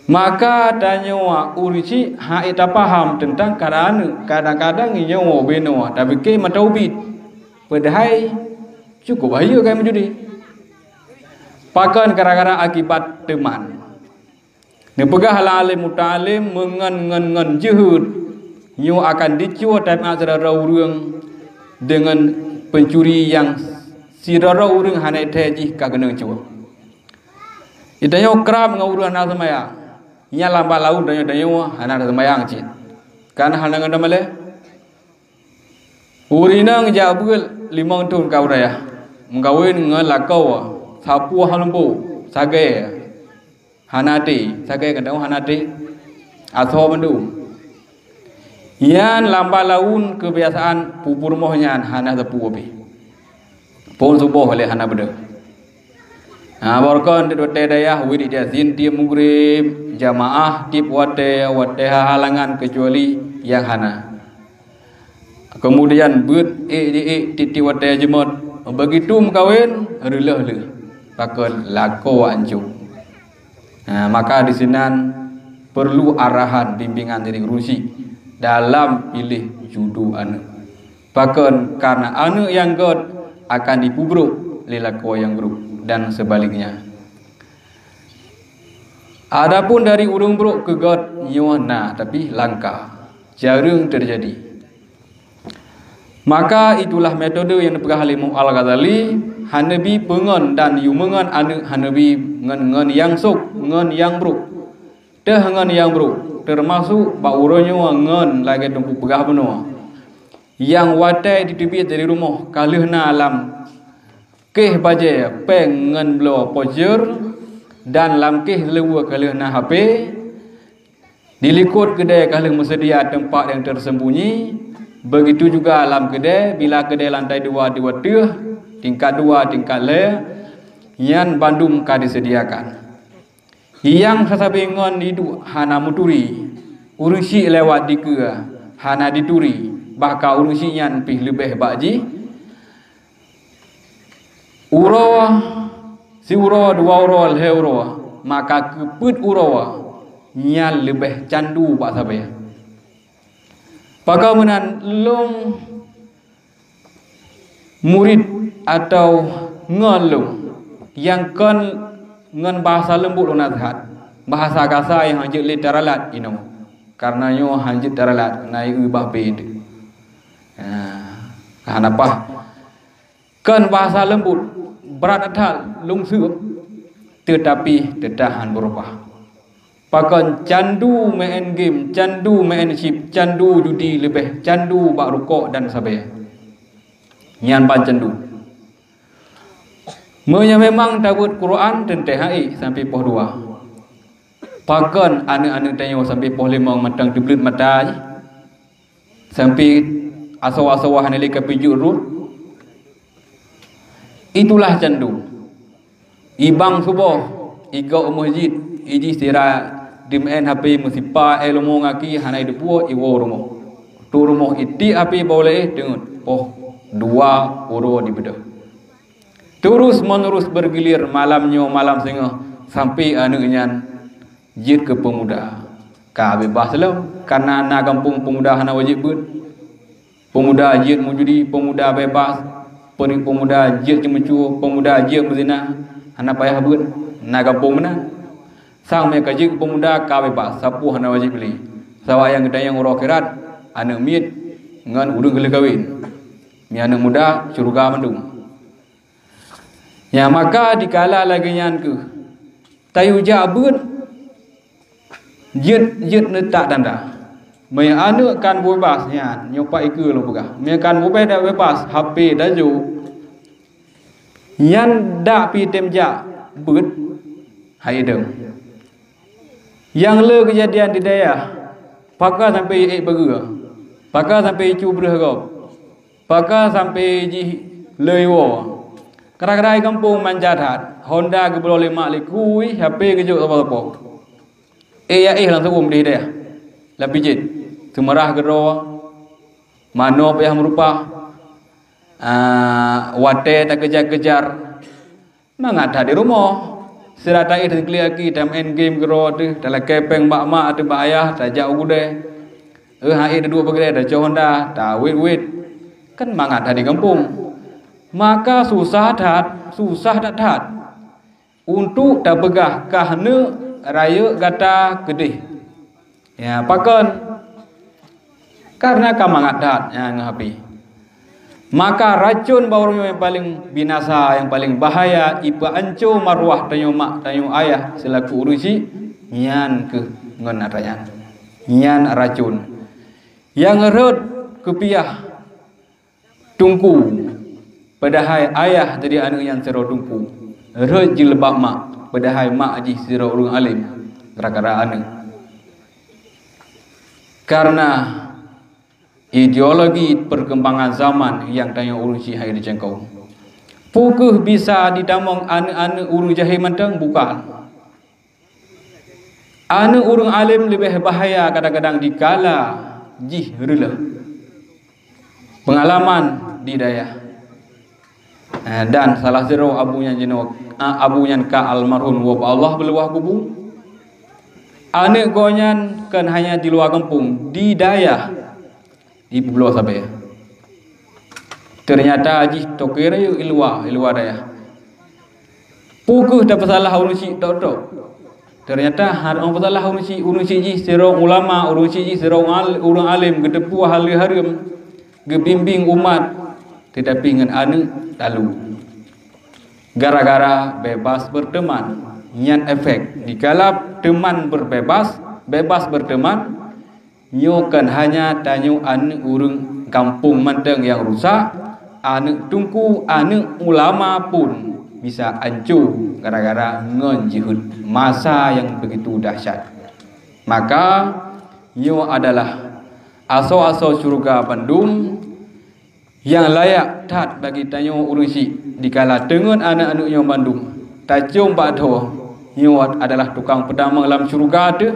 Maka tanyoe ureuëng syiek han ék tapaham teuntang keuadaan aneuk. Kadang-kadang nyoe binoe tapike mata ubit, padahai cukup bahaya keu meujudi. Pakon gara-gara akibat teuman. Neupeugah lé alim muta'alim meungon ngon ngon jeuheut nyoe akan dicue tabiat sidroe ureuëng deungon peuncuri nyang sidroe ureuëng hana thée jih ka keunong cue. Tanyoe krab ngon ureuëng hana seumayang. Nyan lam bak laôt tanyoe-tanyoe hana seumayang cit. Kan hana ngon tamalée? Ureuëng inong jak beuet limong thon ka ureuëng ayah. Meukawen ngon lakoe, sapeue hana leumbô, sagai. Hana até, sagai geutanyoe hana até. Asoe mandum. Nyan lam bak laôt keubiasaan peurumoh nyan hana sapeue pih. Phon suboh lé hana beudôh. Ha, barokon di watée dayah wirit Yasin tieb mugrib, jamaah tieb watée, watée halangan keucuali nyang hana. Keumudian beuet ék di ék tieb-tieb watée jeuet. Beugitu meukawen, reuloh lé. Pakon lakoe ancô. Ha, maka disinan peurlu arahan bimbingan dari ureuëng syiek dalam piléh judo aneuëk. Pakon, karena aneuëk nyang gét akan jipeubrok lé lakoe nyang brok dan sebaliknya. Adapun dari ureuëng brok keu gét nyoe na, tapi langka, jareueng teujadi. Maka itulah metode nyang neupeugah lé Imam Al-Ghazali, hana bi peungon dan yumeungon aneuëk hana bi ngon, ngon nyang sôk, ngon nyang brok. Teuh ngon nyang brok, teumasok bak uroe nyoe ngon lagée Teungku peugah bunoe. Nyang watée jiteubiet dari rumoh ka lheueh na lam kéh bajée péng ngon bloe voucher, dan lam kéh leubeh ka lheueh na H P, di likot keudée ka lheueh meuseudia teumpat nyang tersembunyi, begitu juga lam keudée, bila keudée lantai dua di ateueh, tingkat dua, tingkat lhée, nyan bandum ka disediakan. Nyang sasabe ngon iduek hana meuturi, ureuëng syiek lewat dikeue hana dituri, bahkan ureuëng syiek nyan pih leubeh bak jih. Uroe, siuroe, dua uroe, lhée uroe, maka keu peuet uroe nyan leubeh candu bak sabe. Pakon meunan lôn murit atau ngon lôn nyang kon ngon bahasa leumbot lôn nasihat, bahasa kasa nyang hanjeuet lé taralat inoe. Karena nyoe hanjeuet taralat, na ié bah beda. Ha, hana paih. Kon bahasa leumbot, brat that lôn seueb, teutapi teudahan beurubah. Pakon candu main game, candu main chip, candu judi leubeh candu bak rukok dan sabe. Nyan ban candu. Meunyoe memang tabeuet Quran teuntée hai sampai poh dua. Pakon aneuëk-aneuëk tanyoe sampai poh limong mantong teubleuet mata jih? Sampai asoe-asoe hana lé ka pijuet rot. Itulah candu. Ibang suboh, igok u masjid, iji sira dimeun H P meusipa eh leumo ngaki hana ideupuek iwoe rumoh. Tu rumoh iti H P bau lé teungeut poh dua uroe dibeudôh. Terus menerus bergilir malam nyoe malam singoh sampai aneuëk nyan jeuet keu peumuda. Ka beubaih lom, kana na gampông peumuda hana wajéb beuet. Peumuda jeuet meujudi, peumuda beubaih, peuri peumuda jeuet ceumeucue, peumuda jeuet meuzina, hana payah beuet, na gampông meunan. Sang mé ka jeuet peumuda ka beubaih, sapeue hana wajéb lé. Sabab nyang geutanyong uroe akhirat, aneuëk miet ngon ureuëng geuleukawen. Mé aneuëk muda syeuruga mandum. Nyang maka dikala lagée nyan keuh tayue jak beuet jeuet, jeuet neutak tanda. Meunyoe aneuëk kan beubaih nyan, nyoe pat ikeue lôn peugah. Meunyoe kan beubaih dak beubaih, H P dak jok, nyan dak pi tem jak beuet hai deueng. Nyang le keujadian di dayah, pakon sampai ék bageue, pakon sampai icu breueh gob, pakon sampai jih le iwoe. Kadang-kadang gampông manja that, honda geubloe lé mak likui, H P geujok sapo-sapo. Eh ya eh langsung um di dayah. Lam pijet. Seumeurah geudroe, manoe payah meurupah, ah, watée takejar-kejar. Mangat that di rumoh. Sira taéh teukeuli aki, tamain game keudroe teuh, talakée péng bak mak ateueh bak ayah, tajak u gudée. Eh hai duduek bak gudée, tacok honda, tawét-wét. Kan mangat that di gampông. Maka susah that, susah that-that untuk tapeugah kah neuk rayeuk gata keudeh. Ya, pakon? Karena ka mangat that nyang H P. Maka racun bak ureuëng nyang paleng binasa, nyang paleng bahaya, ipeuanco maruah tanyoe mak tanyoe ayah seulaku ureuëng syiek, nyan keuh ngon atra nyan. Nyan racun. Nyang rhot keupiah teungku, padahai ayah jadi aneuëk nyang sidroe teungku. Rhot jeuleubab mak, padahai mak jih sidroe ureuëng alem, gara-gara aneuëk. Karena ideologi perkembangan zaman nyang tanyoe ureuëng syiek hai dijangkau. Peu kheueh bisa jitamong aneuëk-aneuëk ureuëng jahé mantong? Bukan. Aneuëk ureuëng além leubeh bahaya kadang-kadang dikala jih reuloh. Peungalaman di dayah. Eh, dan salah sidroe abu nyan jinoe, a, abu nyan ka almarhum, wah bak Allah bak luwah kubu. Aneuëk gobnyan kon hanya di luwa gampông, di dayah, di peubloe sabe. Teunyata jih toke rayeuk i luwa, i luwa dayah. Peu kheueh tapeusalah ureuëng syiek tok-tok? Teunyata hana tapeusalah ureuëng syiek, ureuëng syiek jih sidroe ulama, ureuëng syiek jih sidroe al-, ureuëng além, geuteupeue hal hareuem, geubimbéng umat, teutapi ngon aneuëk talu. Gara-gara bebas berteman, nyan efek. Dikala teman berbebas, bebas berteman, nyoe kon hanya tanyoe aneuëk ureuëng gampông mantong nyang rusak, aneuëk teungku, aneuëk ulama pun bisa anco gara-gara ngon jeuhet masa nyang begitu dahsyat. Maka, nyoe adalah asoe-asoe syeuruga bandum nyang layak that bagi tanyoe ureuëng syiek dikala teungon aneuëk-aneuëk nyoe bandum tacöm bak droe. Nyoe adalah tukang peutamong lam syeuruga teuh.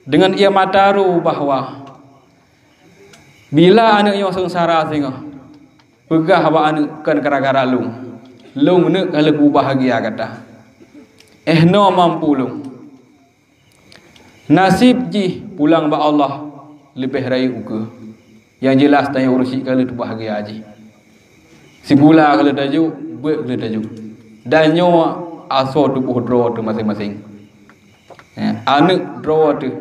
Deungon ié mata roh bahwa bila aneuëk nyoe seungsara singoh, peugah bak aneuëk, "Kon gara-gara lôn, lôn neuk ka lheueh kubahgia gata. Eh, noe mampu lôn." Naseb jih pulang bak Allah leubeh rayeuk ukeue. Nyang jeulaih tanyoe ureuëng syiek ka lheueh teubahgia jih. Sigula ka lheueh tajok, beuet ka lheueh tajok. Dan nyoe asoe tuboh droe teuh maséng-maséng. Ya, aneuëk droe teuh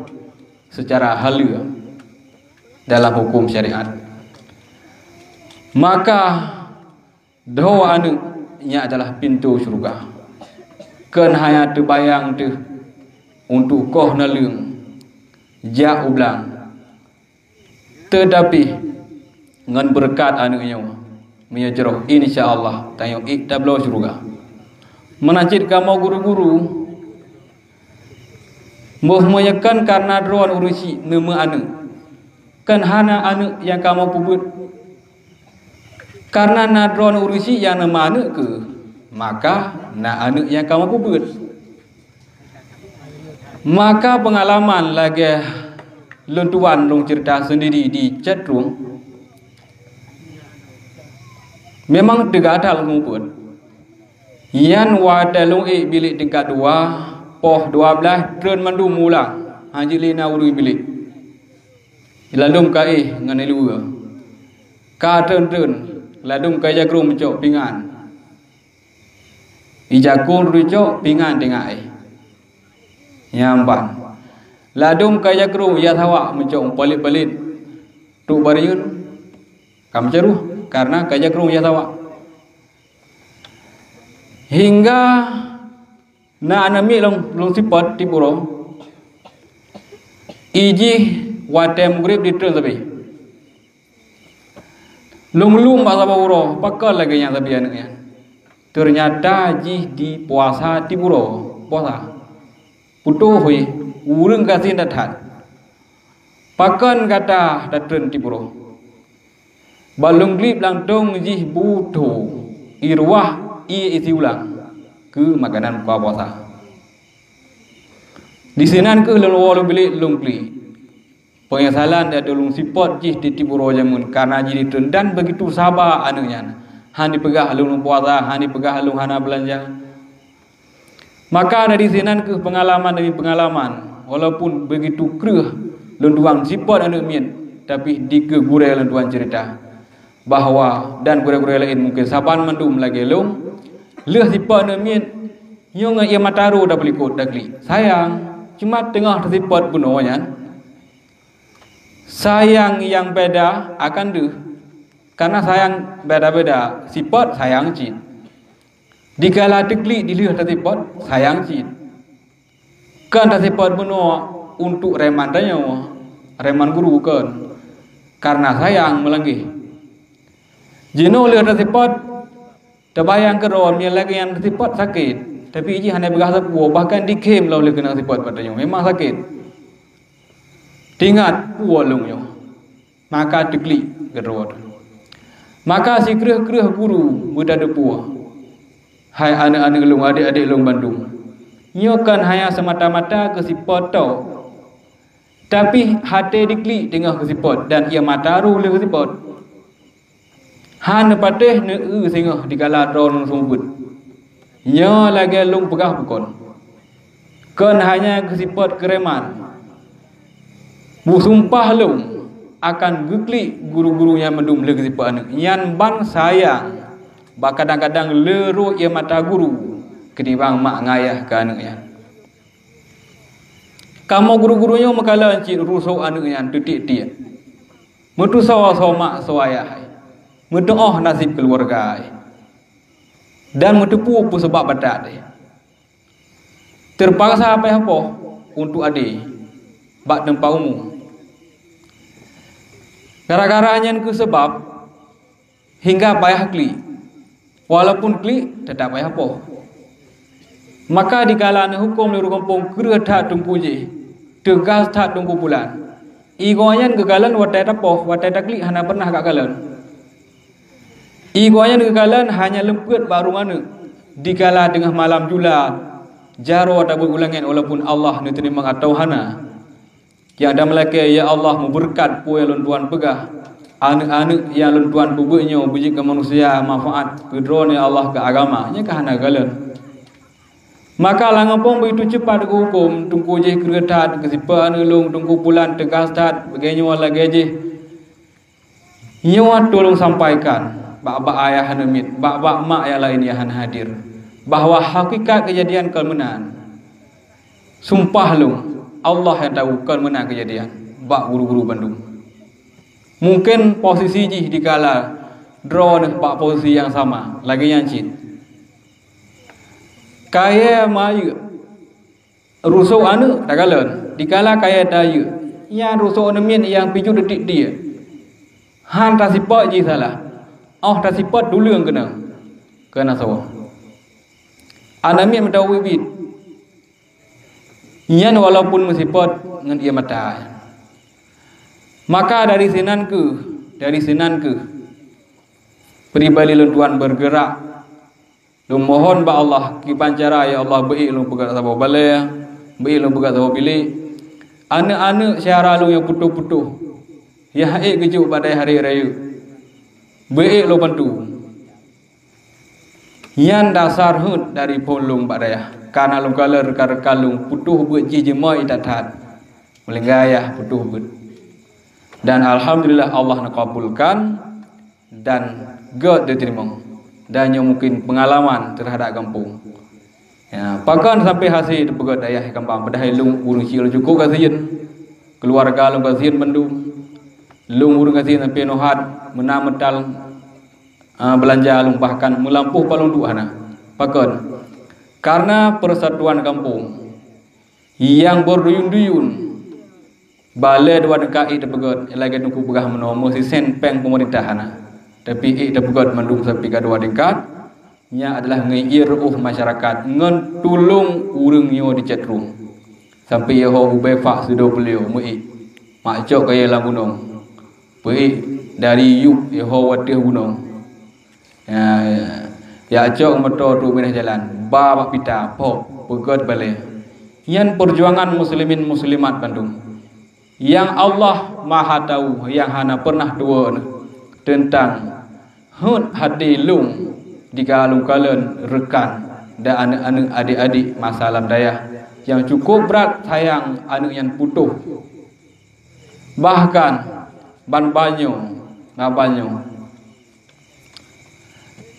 seucara haleue dalam huköm syariat. Maka droe aneuëk nyan adalah pintoe syeuruga. Kon hana teubayang teuh untuk koh naleueng jak u blang. Teutapi ngon beureukat aneuëk nyoe, meunyoe jroh, insya Allah tanyoe ék tabloe syeuruga. Meunan cit kamoe guru-guru, boh meunyoe kon kareuna droeneuh ureuëng syiek neumeu aneuëk, kon hana aneuëk nyang kamoe peubeuet. Kareuna na droeneuh ureuëng syiek nyang neumeu aneuëk keuh, maka na aneuëk nyang kamoe peubeuet. Maka peungalaman lagée lôn tuan lôn ceurita seundiri di chat room, memang teugatal lôn peubuet. Nyan watée lôn ék bilék tingkat dua, poh dua blaih treun mandum ulang, hana jeuet lé na ureuëng bilék. Ladôm ka éh ngon iluwa. Ka treun-treun, ladôm ka jakrong meucok pingan. Ijakrong rucok pingan teungoh éh. Nyang ban. Ladôm ka jakrong ya sawa meucok palit-palit. Trok barieun ka meucaroh kareuna ka jakrong ya sawa. Hingga na aneuk miet lôn, lôn seupôt tiep uroe. Ijih watée meugreb ditreun sabe. Lôn lom bak saboh uroe, pakon lagée nyan sabe aneuk nyan. Teunyata jih di puasa tiep uroe, puasa. Putôh wéh, ureuëng gasien that-that. Pakon gata tatreun tiep uroe? Bak lôn glib lantong jih bu tho, iruwah ié isi ulang keu makanan buka puasa. Disinan kheueh lôn woe lôn bilék lôn klik. Peunyesalan di ateueh lôn seupôt jih tiep-tiep uroe jameun kareuna jih ditreun dan beugitu saba aneuk nyan. Han jipeugah lôn puasa, han jipeugah lôn hana beulanja. Maka dari sinan kheueh peungalaman demi peungalaman, walaupun beugitu kreueh lôn tuan seupôt aneuk miet, tapi dikeue gurée lôn tuan ceurita bahwa, dan gurée-gurée laén mungken saban mandum lagée lôn, lheueh seupôt aneuk miet, nyoe ngon ié mata roh tapeulikot taklik. Sayang, cuma teungoh teuseupôt bunoe nyan, sayang nyang beda akan deuh. Kareuna sayang beda-beda, seupôt sayang cit. Dikala teuklik dilheueh taseupôt, sayang cit. Kon taseupôt bunoe untuk reman tanyoe, reman guru kon. Kareuna sayang meulanggeh. Jinoe lheueh taseupôt, tabayang keudroe meunyoe lagée nyan taseupôt sakét, tapi jih hana peugah sapeue, bahkan dikhém lom lé keunong seupôt bak tanyoe. Memang sakét. Teuingat peue lôn nyoe. Maka teuklik keudroe. Maka sikreueh-kreueh guru meutateupeue, hai aneuëk-aneuëk lôn, adék-adék lôn bandum, nyoe kon hanya seumata-mata keu sifeuet tok, tapi até diklik teungoh keu sifeuet dan ié mata roh lé keu sifeuet. Hana patéh neueu singoh dikala droeneuh seumeubeuet. Nyoe lagée lôn peugah bukon, kon hanya keu sifeuet keureman. Beusumpah lôn akan geuklik guru-guru nyan mandum lé keu sifeuet aneuëk nyan ban sayang, bah kadang-kadang le rot ié mata guru keutimbang mak ngon ayah keu aneuëk nyan. Kamoe guru-guru nyoe meukalon cit rusoe aneuëk nyan teutiek-tiek. Meutusoe soe mak soe ayah, meutuoh naseb keuluwarga, dan meuteupeue peue sabab batat. Teupaksa payah poh untuk adé bak teumpat umum. Gara-gara nyan kheueh sabab hingga payah klik. Walaupun klik, teutap payah poh. Maka dikala neuhuköm lé ureuëng gampông kreueh that teungku jih, teugas that teungku pulan. Ié gobnyan geukalon watée tapoh, watée taklik hana pernah geukalon. Ié gobnyan geukalon hanya leumpeuet bak rueng aneuëk, dikala teungoh malam jula, jaroe tabeuet u langét walaupun Allah neuteurimong atawa hana. Nyang tameulakée, "Ya Allah, meubeureukat peue nyang lôn tuan peugah. Aneuëk-aneuëk nyang lôn tuan peubeuet nyoe beujeuet keu manusia manfaat keu droeneuh, ya Allah, keu agama." Nyan ka hana geukalon. Maka lam gampông beugitu cepat geuhuköm, teungku jih kreueh that, keu sifeuet aneuëk lôn, teungku pulan teugas that, lagée nyoe lagée jih. Nyoe tulông sampaikan bak-bak ayah aneuëk miet, bak-bak mak nyang laén nyang hana hadir, bahwa hakikat keujadian kon meunan. Sumpah lôn, Allah nyang tahu kon meunan keujadian bak guru-guru bandum. Mungken posisi jih dikala droeneuh bak posisi nyang sama lagée nyan cit. Kayée manyét rusoe aneuëk takalon, dikala kayée tayeuek, nyan rusoe aneuëk miet nyang pijuet tiek-tiek. Han tasifeuet jih salah, óh tasifeuet tuleueng keunoe, keunoe saboh. Aneuëk miet meudawi biet, nyan walaupun meusifeuet ngon ié mata. Maka dari sinan kheueh, dari sinan kheueh, pribadi lôn tuan beurgeurak. Lôn mohon bak Allah, kiban cara, ya Allah, beuék lôn peugét saboh balée, beuék lôn peugét saboh bilék. Aneuëk-aneuëk syedara lôn nyang putôh-putôh, nyang ék geujok bak dayah rayeuk-rayeuk, beuék lôn bantu. Nyan dasar rhot dari phon lôn bak dayah, kareuna lôn kalon rekan-rekan lôn putôh beuet jih jimeu'ah that-that, meuninggai ayah putôh beuet. Dan alhamdulillah, Allah neukabulkan dan gét teurimong. Dan nyoe mungken peungalaman teuhadap gampông. Ya, pakon sampai hase teupeugét dayah kambang, padahai lôn ureuëng cit lôn cukôp gasien. Keuluwarga lôn gasien bandum. Lôn ureuëng gasien sampai nohat meunan meutal, ah, beulanja lôn, bahkan meulampôh palong duek hana. Pakon? Kareuna persatuan gampông nyang beuduyun-duyun. Balée dua tingkat ék teupeugét, lagée teungku peugah meunoe, meusisen péng peumeurintah hana, tapi ék teupeugét mandum sampai ka dua tingkat. Nyan adalah ngon ié reuôh masyarakat, ngon tulông ureuëng nyoe di Cetrung. Sampai ié ho ubé fak sidroe beuliau meuék, mak cok kayée lam gunong, peuék dari yup ié ho u ateueh gunong. Ya, ya, jak cok moto trok binéh jalan, ba bak pita, pok, peugét balée. Nyan peujuangan muslimin muslimat bandum. Nyang Allah Maha Tahu, nyang hana pernah tuwoe teuntang hot hati lôn di kalon-kalon rekan dan aneuëk-aneuëk, adék-adék masa lam dayah nyang cukôp brat sayang aneuëk nyan putôh. Bahkan ban banyoe, na banyoe,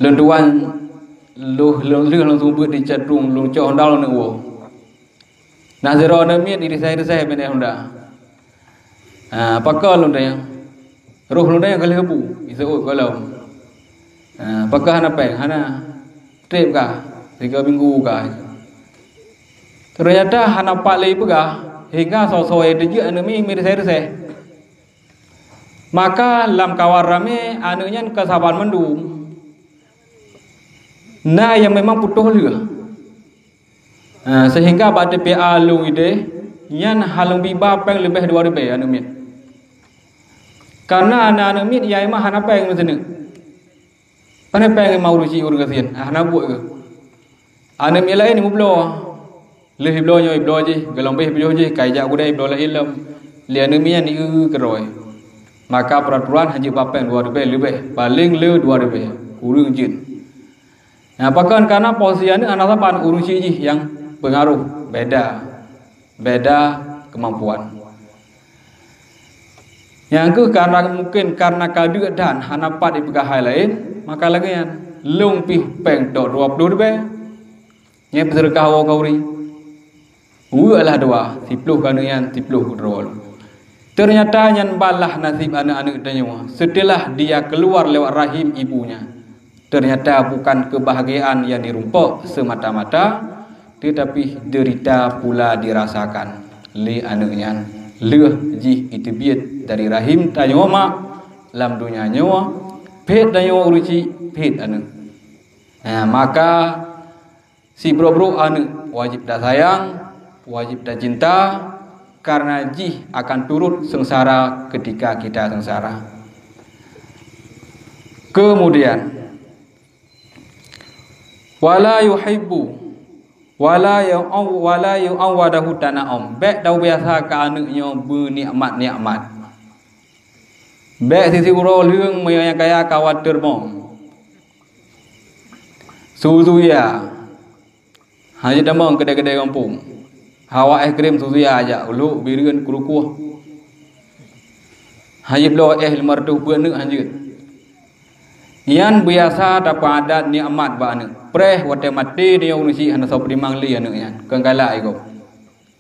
lôn tuan lheueh, lheueh, lheueh lôn seumeubeuet di Cetrung, lôn cok honda lôn neuk woe. Na sidroe aneuëk miet di risai-risai binéh honda. Ha, pakon lôn tanyong? Roh lôn tanyong ka lheueh bu, iseuôt gohlom. Ha, pakon hana péng? Hana. Treb kah? Tiga minggu kah? Teunyata hana pat lé peugah, hingga soe-soe teujeuet aneuëk miet risai-risai. Maka lam kawan ramé aneuëk nyan ka saban mandum. Na nyang memang putôh lheueh. Ha, seuhingga bak T P A lôn idéh, nyan hana lôn bi ba péng leubeh dua ribée aneuëk miet. Kareuna na aneuëk miet nyang memang hana péng meusineuk. Hana péng ma ureuëng chik ureuëng gasien, ah, hana buet keuh. Aneuk miet laén mubloe. Lheueh ibloe nyoe ibloe jih, geulom beh ibloe jih, kai jak gudai ibloe laén lom. Lé aneuk miet nyan ieu keudroe. Maka peuraturan hanjeuet ba péng dua ribèe leubeh, paleng le dua ribèe, kureueng jeuet. Nah, pakon kana posisi aneuk hana saban ureuëng chik jih nyang peungaroh beda, beda keumampuan. Nyang keuh karena mungkin karena ka deuk dan hana pat jipeugah hai laén, maka lagée nyan lôn pih péng tok dua ploh ribèe. Nyan peuseudeukah woe khauri. Weuek lah dua, siploh keu aneuk nyan, siploh keu droe lôn. Ternyata nyan balah nasib aneuk-aneuk tanyoe setelah dia keluar lewat rahim ibunya. Ternyata bukan kebahagiaan yang dirumpok semata-mata, tetapi derita pula dirasakan lé aneuk nyan. Lheueh jih iteubiet dari rahim tanyoe mak lam donya nyoe, phet tanyoe ureuëng chik, phet aneuk. Nah, maka sibrok-brok aneuk wajib tasayang, wajib tacinta, karena jih akan turut sengsara ketika kita sengsara. Kemudian, wala yuhibbu, wala yu'aw-, wala yu'awwadahu tana'um. Bék tabiasa keu aneuk nyoe beunikmat-nikmat. Bék sisi uroe lheueng meunyoe nyang kaya ka watèe mom. Suzuya. Hana jitamong keudè-keudè gampông. Hawa es krim suzuya jak uluk bireuen krukuh. Hana jibloe es lima ratus beuet neuk hanjeuet. Nyan biasa tapeuadat nikmat bak aneuk. Preh watèe maté nyoe ureuëng chik hana soe peutimang lé aneuk nyan. Kon galak igob.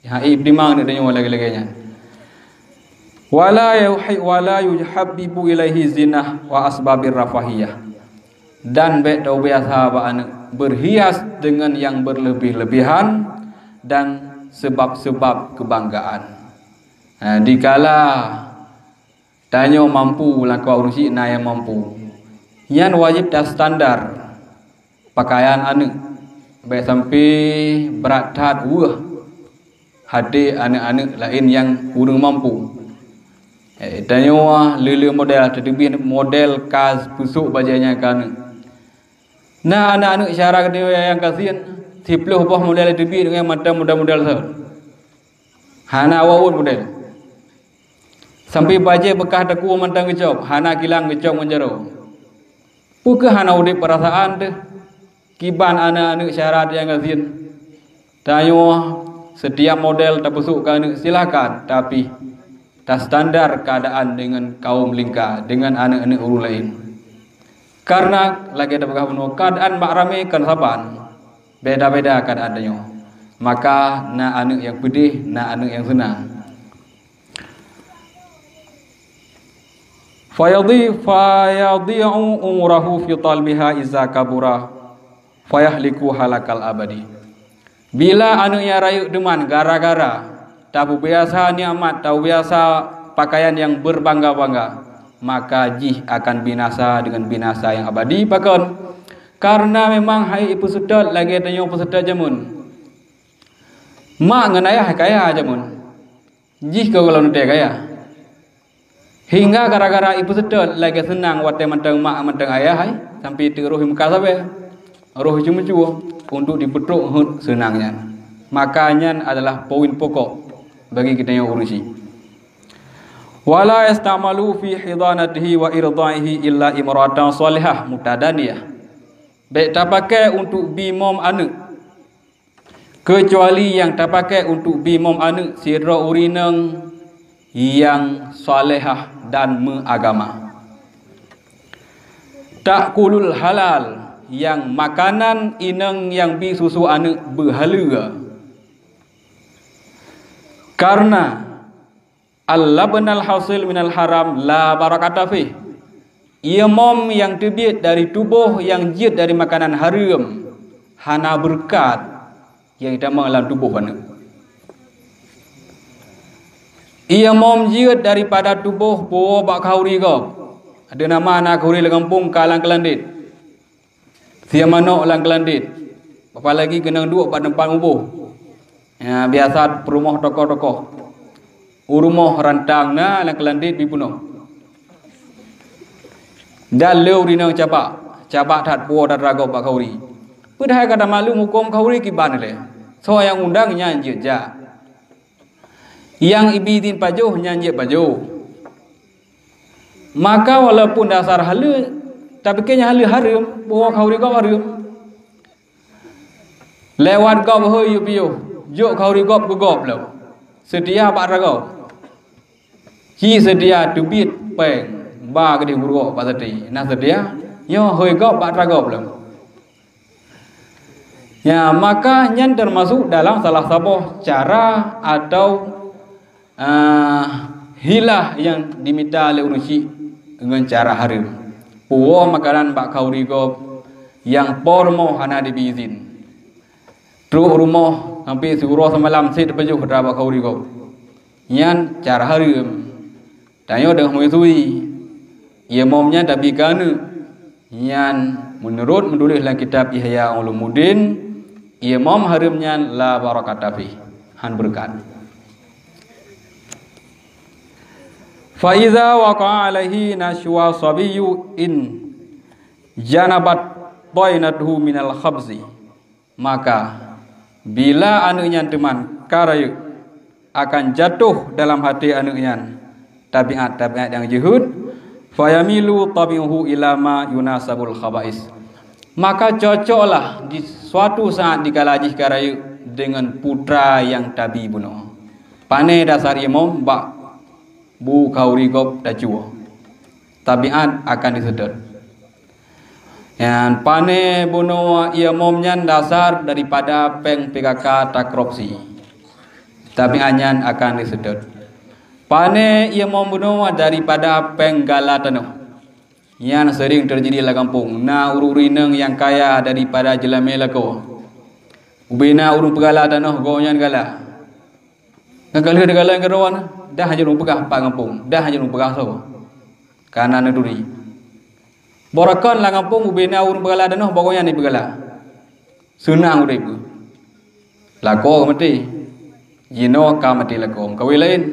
Hai peutimang aneuk tanyoe lagèe-lagèe nyan. Wala yuhi-, wala yuhabbibu ilaihi zinah wa asbabir rafahiyah. Dan bék tabiasa bak aneuk berhias dengan yang berlebih-lebihan dan sebab-sebab kebanggaan. Ha, dikala tanyoe mampu, lakoe ureuëng chik na nyang mampu, nyan wajib tastandar pakaian aneuk. Bék sampai brat that weueh hati aneuk-aneuk laén nyang kureueng mampu. Eh, tanyoe le-le model, tateubiet model ka peusok bajèe nyan keu aneuk. Na aneuk-aneuk syedara geutanyoe nyang gasien, siploh boh model teubiet ngon mantong model-model sot. Hana awaknyan model. Sampai bajèe beukah takue mantong geucok, hana kilang geucok ngon jaroe. Peu kheueh hana udeb peurasaan teuh kiban aneuk-aneuk syedara nyang gasien? Tanyoe setiap model tapeusok keu aneuk silakan, tapi tastandar keuadaan deungon kaum lingka, deungon aneuk-aneuk ureuëng laén. Karena lagèe tapeugah bunoe, keuadaan bak ramé kon saban. Beda-beda keuadaan tanyoe. Maka na aneuk nyang peudeh, na aneuk nyang seunang. Fayadhi-, fayadhi'u umrahu fi talbiha iza kabura, fayahliku halakal abadi. Bila aneuk nyan rayeuk teuma gara-gara tapeubiasa nikmat, tapeubiasa pakaian nyang berbangga-bangga, maka jih akan binasa dengan binasa nyang abadi. Pakon? Karena memang hai ipeuseutôt lagèe tanyoe peuseutôt jameun. Mak ngon ayah kaya jameun. Jih ka gohlom teuntèe kaya. Hingga gara-gara ipeuseutôt lagèe seunang watèe mantong mak mantong ayah hai, sampai teuk roh meuka sabe. Roh jimeucue untuk jipeutrok heuet seunang nyan. Maka nyan adalah poin pokok bagi geutanyoe ureuëng chik. Wala yastamalu fi hidanatihi wa irdaihi illa imra'atan salihah mutadaniyah. Bék tapaké untuk bi mom aneuk. Keucuali nyang tapaké untuk bi mom aneuk sidroe ureuëng inong nyang salehah dan meuagama. Ta'kulul halal, nyang makanan inong nyang bi susu aneuk beuhaleue. Karena al-labanul hasil minal haram la barakata fih. Ié mom nyang teubiet dari tuboh nyang jeuet dari makanan hareuem hana beureukat nyang jitamong lam tuboh aneuk. Ié mom jeuet daripada tuboh po bak khauri gob. Ada nama na khauri lam gampông ka lam keulandét. Sié manok lam keulandét, apalagi keunong duek bak teumpat muboh. Ya, biasa peurumoh tokoh-tokoh. U rumoh rantang na lam keulandét bipeunoh. Dan le ureuëng inong cabak. cabak that puwoe atra gob bak khauri. Peudahai ka tamaklum hukôm khauri kiban lé. Soe nyang undang nyan jeuet jak. Nyang ibi idhin pajoh nyan jeuet pajoh. Maka walaupun dasar haleue, tapi keu nyang haleue hareuem, puwoe khauri gob hareuem. Lewat gob hôi yue piôh, jok khauri gob keu gob lom. Seudia bak atra gob. Ci seudia teubiet péng, ba keudeh gurok bak saté. Na seudia, nyoe hôi gob bak atra gob lom. Ya, maka nyan teumasuk dalam salah saboh cara atau ah, hilah nyang dimita lé ureuëng syiek ngon cara hareuem. Puwoe makanan bak khauri gob nyang po rumoh hana jibi izin. Trok rumoh sampoe siuroe seumalam seb teupajoh atra bak khauri gob. Nyan cara hareuem. Tanyoe deungon meusui. Ié mom nyan tabi keu aneuëk. Nyan meunurot meutuléh lam kitab Ihya Ulumuddin, ié mom hareuem nyan la barakata fih, han beureukat. Fa iza waqa'a alaihi nashwa sabiyyu in janabat tainatuhu minal khabzi. Maka, bila aneuëk nyan teuman ka rayeuk, akan jatoh dalam até aneuëk nyan tabiat-tabiat nyang jeuhet, fayamilu tabi'uhu ila ma yunasabul khaba'is. Maka cocoklah di suatu saat dikala jih ka rayeuk deungon putra nyang tabi bunoe. Pane dasar ié mom bak bu khauri gob tacue, tabiat akan diseutôt. Nyan pane bunoe ié mom nyan dasar daripada péng P K K takorupsi. Tabiat nyan akan diseutôt. Pane ié mom bunoe daripada péng gala tanoh. Nyan seuring teujadi lam gampông. Na ureuëng-ureuëng inong nyang kaya daripada jeulamé lakoe. Ubé na ureuëng peugala tanoh, gobnyan gala. Ngon ka lheueh gala keudroe, dah hana ureuëng peugah pat gampông, dah hana ureuëng peugah soe. Kana neuturi. Baroekon lam gampông ubé na ureuëng peugala tanoh, baroe nyan jipeugala. Seunang udeb geuh. Lakoe ka maté. Jinoe ka maté lakoe, meukawen laén.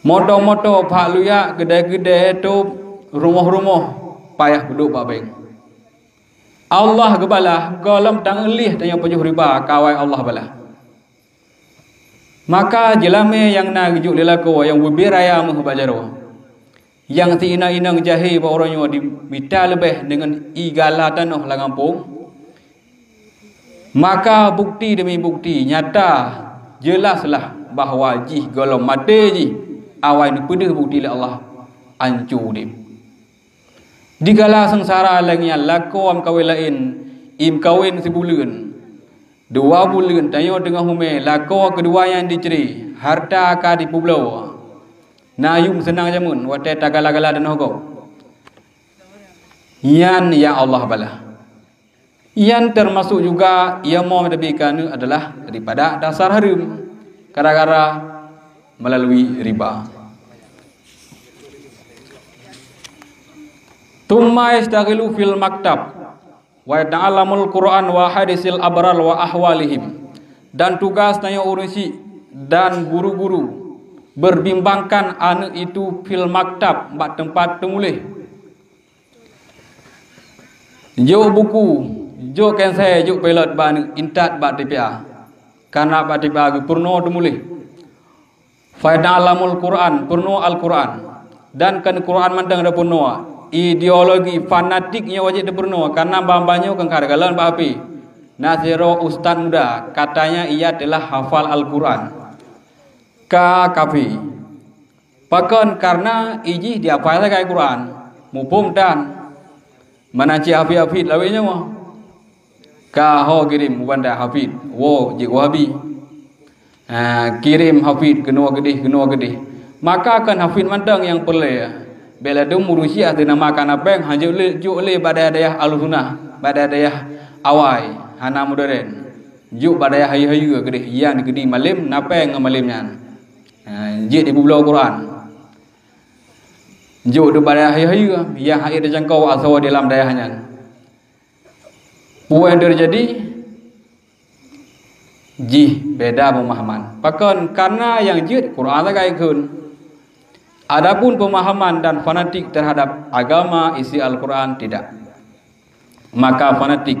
Moto-moto, phak luyak, keudè-keudè, tôb, rumoh-rumoh, payah peuduek bak bank. Allah geubalah, gohlom tanggeulieh tanyoe pajoh riba, ka awai Allah balah. Maka jeulamé nyang na geujok lé lakoe nyang ubé raya meuh bak jaroe. Nyang si inong-inong jahé bak uroe nyoe jimita leubeh deungon ié gala tanoh lam gampông. Maka bukti demi bukti nyata, jelaslah bahwa jih gohlom maté jih, awai neupeudeuh bukti lé Allah, anco udeb. Digala seungsara lagée nyan lakoe meukawen laén, ié meukawen sibuleuen. Dua buleuen tanyoe teungoh humé, lakoe keudua nyan jicre, hareuta ka jipeubloe. Na yum seunang jameun watée tagala-gala tanoh gob. Nyan nyang Allah balah. Nyan teumasok juga ié mom tabi keu aneuëk adalah daripada dasar hareuem, gara-gara meulalu riba. Tsumma yashtaghilu fil maktab wa yata'allamul Qur'an wa hadisil abrar wa ahwalihim. Dan tugas tanyoe ureuëng syiek dan guru-guru berbimbangkan aneuëk itu fil maktab, bak teumpat teumuléh. Jok buku, jok kensée, jok pilot bak aneuëk intat bak T P A. Kana bak T P A geupeurunoe teumuléh. Fa yata'allamul Qur'an, peurunoe Al-Qur'an. Dan kon Qur'an mantong tapeurunoe, ideologi fanatik nyoe wajéb tapeurunoe, karna ban-ban nyoe kon ka takalon bak H P. Na sidroe ustaz muda, katanya ia telah hafal Al-Qur'an. Ka kafé. Pakon? Karna ijih jihafai sagai Qur'an, muphom tan. Meunan cit hafid-hafid lawét nyoe. Ka ho kirém u banda hafid, woe jeuet Wahabi. Ha, kirém hafid keunoe keudeh, keunoe keudeh. Maka kon hafid mantong nyang peureulée. Bék ladôm ureuëng syiek teuh nama kana péng, han jok lé, jok lé bak dayah-dayah Ahlussunnah, bak dayah-dayah awai, hana modern. Jok bak dayah hayeue-hayeue keudeh, nyang dikeudi malém, na péng ngon malém nyan. Ha, jeuet jipeubloe Qur'an. Jok di bak dayah hayeue-hayeue, nyang hana teucangkok asoe di lam dayah nyan. Peue nyang teujadi? Jih beda peumahaman. Pakon? Karna nyang jeuet Qur'an sagai kheun. Adapun pemahaman dan fanatik terhadap agama isi Al-Quran, tidak. Maka fanatik,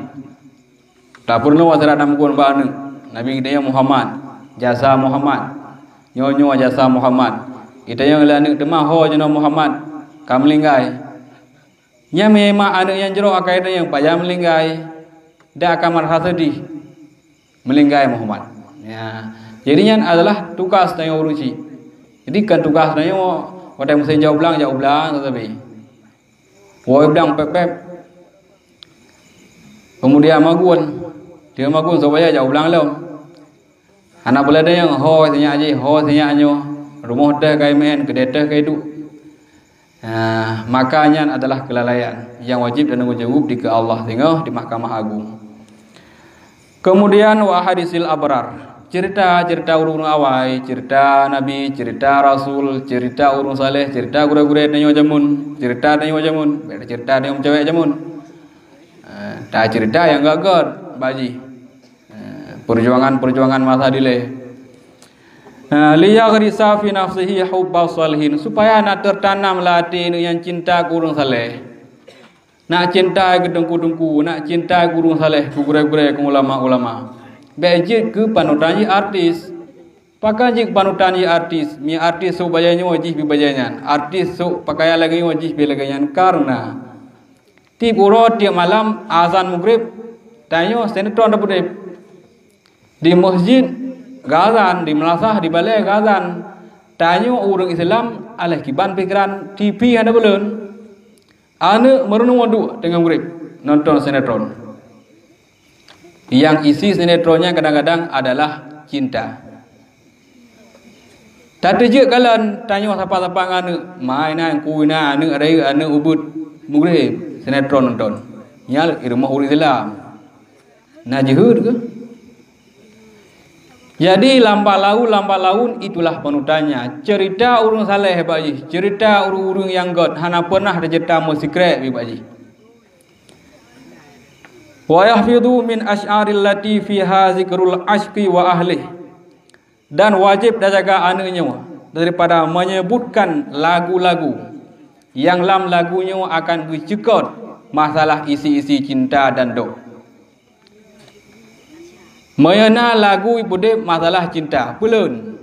tapeurunoe wasara dan meugon bak aneuk, Nabi geutanyoe Muhammad, jasa Muhammad, nyoe-nyoe jasa Muhammad. Geutanyoe lé aneuk teuma ho jinoe Muhammad ka meulinggai. Nyan meunyoe mak aneuk nyang jroh akai tanyoe pajan meulinggai, dan akan merasa sedih meulinggai Muhammad. Ya. Jadi nyan adalah tugas tanyoe ureuëng chik. Jadi kan tugas tanyoe watée musim jak u blang, jak u blang tetapi. Woe blang pep-pep. Kemudian magun. Dia magun supaya jak u blang lom. Hana boleh ada nyang ho sinyak jih, ho sinyak nyoe, rumoh teuh ka imeu'en, keudeh teuh ka iduek. Ah, maka nyan adalah keulalaian nyang wajéb dan tanggung jaweueb dikeue Allah singoh di Mahkamah Agung. Kemudian wa hadisil abrar, cerita-cerita ureuëng-ureuëng awai, cerita Nabi, cerita Rasul, cerita ureuëng saleh, cerita gurée-gurée tanyoe jameun, cerita tanyoe jameun, cerita tanyoe meucawék jameun. Ah, ta cerita nyang gét-gét bak jih. Eh, perjuangan-perjuangan masa dilée. Eh, liyaghrisa fi nafsihi hubba shalihin, supaya na tertanam lam até nyan cinta keu ureuëng saleh. Na cinta keu teungku-teungku, na cinta keu ureuëng saleh, keu gurée-gurée, keu ulama-ulama. Bék jeuet keu panutan jih artis. Pakon jeuet panutan jih artis? Mi artis sôk bajée nyoe jih pi bajée nyan. Artis sôk pakaian lagée nyoe jih pi lagée nyan. Karena tieb uroe, tieb malam azan Maghrib, tanyoe sinetron tapeudeb. Di meuseujid gazan, di meulasah, di balée gazan. Tanyoe ureuëng Islam aléh kiban pikeran, T V hana buleuen. Aneuk meurunoe duek teungoh Maghrib nonton sinetron. Nyang isi sinetron nyan kadang-kadang adalah cinta. Tateujeuet kalon tanyoe sapa-sapa ngon aneuk, mai na, kui na, aneuk rayeuk, aneuk ubit, Maghrib sinetron nonton. Nyan i rumoh ureuëng Islam. Na jeuhet keuh? Jadi lam bak laun, lam bak laun itulah panutannya. Cerita ureuëng saleh bak jih, cerita ureuëng-ureuëng nyang gét hana pernah tacerita meusikrek bak jih. Wa yahfizu min asy'aril lati fiha zikrul asyqi wa ahlih. Dan wajib tajaga aneuk nyoe daripada menyebutkan lagu-lagu nyang lam lagu nyoe akan geucukot masalah isi-isi cinta dan doh. Meunyoe na lagu ipeudeb masalah cinta, peulon.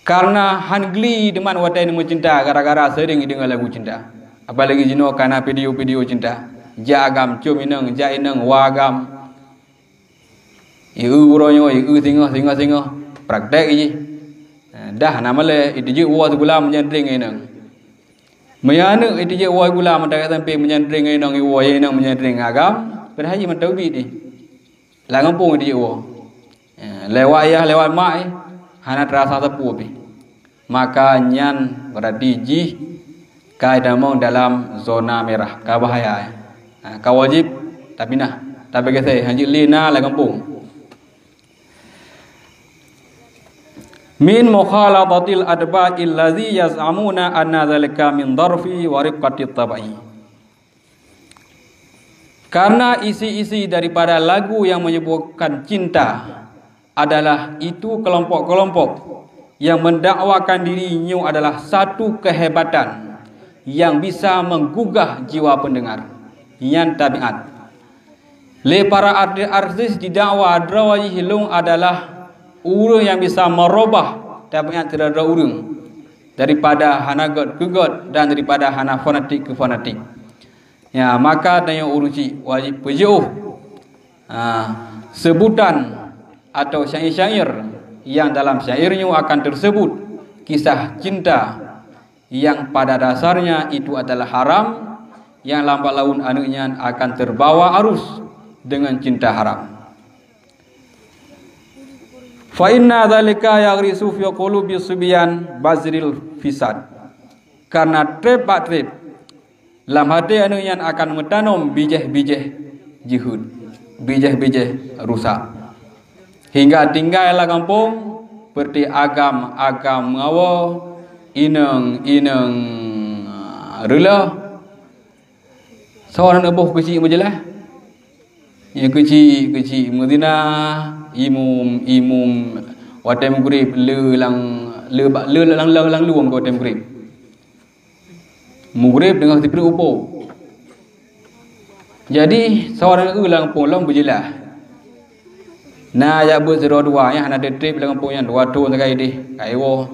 Karena han gli teuma watée meucinta gara-gara sering ideungoe lagu cinta. Apalagi jinoe kana video-video cinta. Jak agam, com inong, jak inong, wa agam. Ieu uroe nyoe, ieu singoh, singoh, singoh. Praktek jih. Dah na malée, iteujeuet woe sigula meujandring inong. Meunyoe aneuk iteujeuet woe gula meudagat sampé meujandring inong iwoe, inong meujandring agam, padahai jih mantong ubit jih. Lam gampông iteujeuet woe. Eh, lewat ayah, lewat mak, eh, hana terasa sapeue pih. Maka nyan berarti jih ka tamong dalam zona merah, ka bahaya, eh. Ha, ka wajib tapinah, tabeugesé, hanjeuet lé na lam gampông. Min mukhalatatil atba'il ladzi yaz'amuna anna dzalika min dharfi wa riqqatit tab'i. Karena isi-isi daripada lagu yang menyebutkan cinta adalah itu kelompok-kelompok yang mendakwakan diri nyoe adalah satu kehebatan yang bisa menggugah jiwa pendengar. Nyan tabiat. Lé para artis-artis didakwa droe jih lôn adalah ureuëng nyang bisa meurubah tabiat sidroe-droe ureuëng daripada hana gét keu gét dan daripada hana fanatik keu fanatik. Ya, maka tanyoe ureuëng chik wajib peujiôh, ha, sebutan atau syair-syair yang dalam syair nyoe akan tersebut kisah cinta yang pada dasarnya itu adalah haram, yang lam bak laun aneuk nyan akan terbawa arus dengan cinta haram. Fa inna dzalika yaghrisu fi qulubi subyan bazril fisad. Karena treb bak treb, lam até aneuk nyan akan meutanom bijéh-bijéh jeuhet, bijéh-bijéh rusak. Hingga tinggai lam gampông, peureute agam-agam meuawoe, inong-inong reuloh. Soe na neuboh keuchik meujeulaih? Nyang keuchik-keuchik meuzina, imum-imum watée meugrib le lam le, le lam, lam, lam lueng watèe meugreb. Meugreb deungon sipreuk upo. Jadi, seurang eu lam gampông lom beujeulaih. Na jak beuet sidroe dua nyang hana treb-treb lam gampông nyan, dua thon sagai ideh, ka iwoe.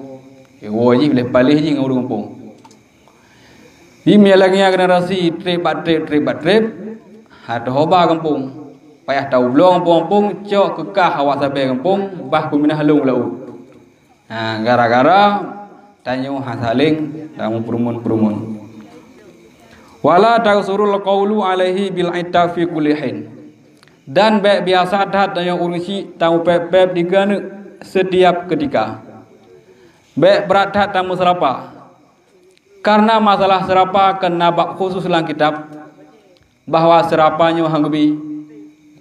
Iwoe jih, lheuh paléh jih ngon ureueng gampông. Di meunyoe generasi treb bak treb, treb bak treb, hana teuhoba gampông. Payah taubloe gampông-gampông, cok keu kah hawa sabe gampông, bah keuminah lôn u laôt. Ha, gara-gara tanyoe hana saléng tameupeureumeun-peureumeun. "Wala taqsurul qaulu alaihi bil itab fi kulli hin." Dan bèk biasa that tanyoe ureueng chik tameupéb-péb di keuneuk setiap keutika. Bèk brat that tameuseurapa. Karena masalah seurapa kon na bab khusus lam kitab, bahwa seurapa nyoe han geubi,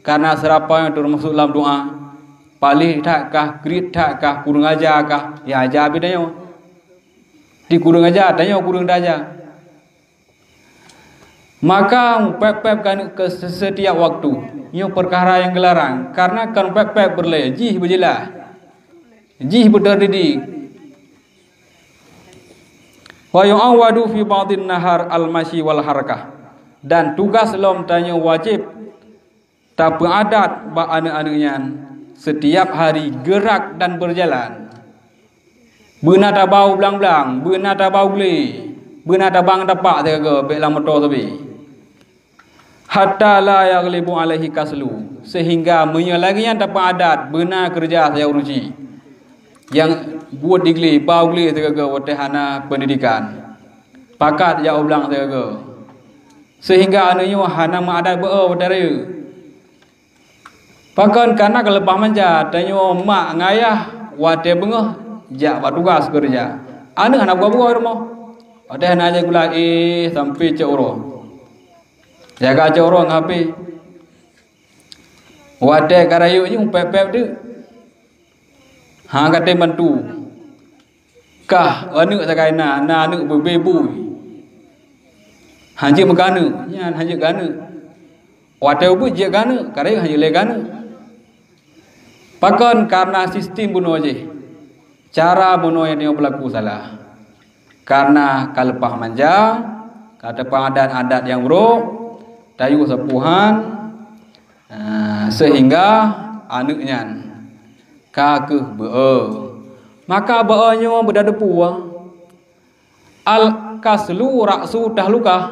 karena seurapa nyoe teumasok lam doa, paléh that kah, kriet that kah, kureueng aja kah, ya aja pih tanyoe. Di kureueng aja, tanyoe kureueng aja. Maka meupéb-péb keuneuk keu se-, setiap waktu, nyoe peukara nyang geularang, karena kon péb-péb peureulèe, jih beujeulaih, jih beuteudidik. "Wa yu'awwadu fi ba'din nahar al-masyi wal harakah." Dan tugaih lom tanyoe wajéb tapeuadat bak aneuk-aneuk nyan setiap hari geurak dan beujalan. Beuna tabau blang-blang, beuna tabau glé, beuna tabang tapak sigoe bèk lam moto sabe. "Hatta la yaghlibu alaihi kaslu," sehingga meunyoe lagèe nyan tapeuadat beuna keureuja saja ureueng chik. Nyang buet di glé, bau glé sigoe watèe hana peundidikan. Pakat jak u blang sigoe. Sehingga aneuk nyoe hana meuadat beu-e watèe rayeuk. Pakon kana keuleupah manja, tanyoe mak ngon ayah watèe beungoh jak bak tugaih keureuja. Aneuk hana buka-buka rumoh. Watèe hana jak gula, eh, sampoe cok uroe. Jaga cok uroe ngon H P. Watèe ka rayeuk jih meupéb-péb teuk. Ha, ka tem bantu. Kah aneuk sagai na, na aneuk beubé bui. Hanjeuet meuganeuk, nyan hanjeuet ganeuk. Watèe ubit jeuet ganeuk, ka rayeuk hanjeuet lé ganeuk. Pakon? Karena sistem bunoe jih. Cara bunoe nyang teungoh beulaku salah. Karena ka leupah manja, ka teupeuadat adat nyang brok, tayue sapeue han, ah, sehingga aneuk nyan ka keuh beu-e. Maka beu-e nyoe beuda teupeue. Al-kaslu ra'su tahlukah.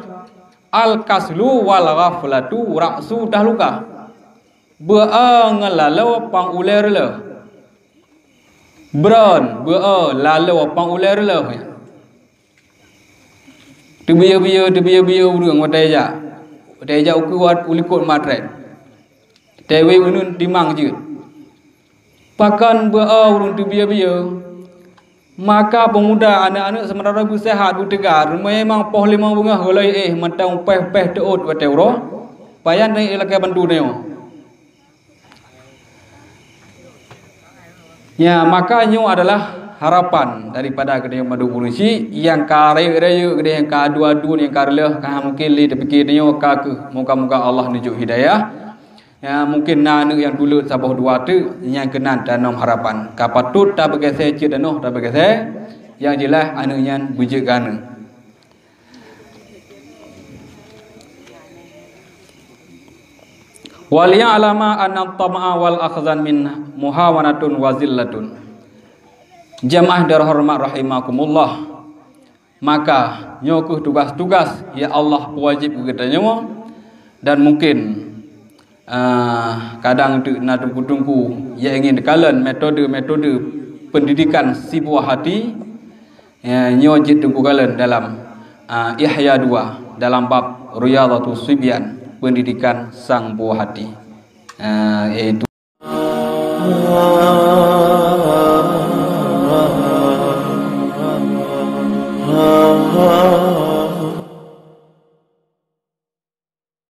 Al-kaslu wal ghaflatu ra'su tahlukah. Beu-e ngon laloe pang ulèe reuloh. Bron, beu-e, laloe pang ulèe reuloh. Teubiyeu-biyeu, teubiyeu-biyeu ureueng watèe jak. Watèe jak ukeue wat u likot matrét. Teuwé uneun timang jeuet. Pakon beu-e ureueng teubiyeu-biyeu? Maka peumuda aneuk-aneuk seumeuntara beuseuhat beuteugar, memang poh limong beungoh gohlom éh mantong péh-péh teuôt watèe uroe, pajan na ilakèe bantu tanyoe. Ya, maka nyoe adalah harapan daripada geutanyoe mandum ureueng chik nyang ka rayeuk-rayeuk, geutanyoe nyang ka adu-adu, nyang ka reuloh, ka mungken lé tapike tanyoe ka keuh. Moga-moga Allah neujok hidayah. Ya, mungken na aneuk nyang tuleuet saboh dua teuk nyang keunan tanom harapan. Ka patôt tabeugaséh cit tanoh tabeugaséh, nyang jeulaih aneuk nyan beujeuet keu aneuk. Wal ya'lama anna tama'a wal akhzan min muhawanatun wa zillatun. Jamaah terhormat rahimakumullah. Maka nyoe keuh tugas-tugas nyang Allah peuwajéb keu geutanyoe, dan mungken, ah, kadang teuk na teungku-teungku nyang ingin kalon metode-metode pendidikan sibuah hati, ya, nyoe jeuet teungku kalon dalam, ah, Ihya dua, dalam bab Riyadhatus Sibyan, pendidikan sang buah hati. Ah, yaitu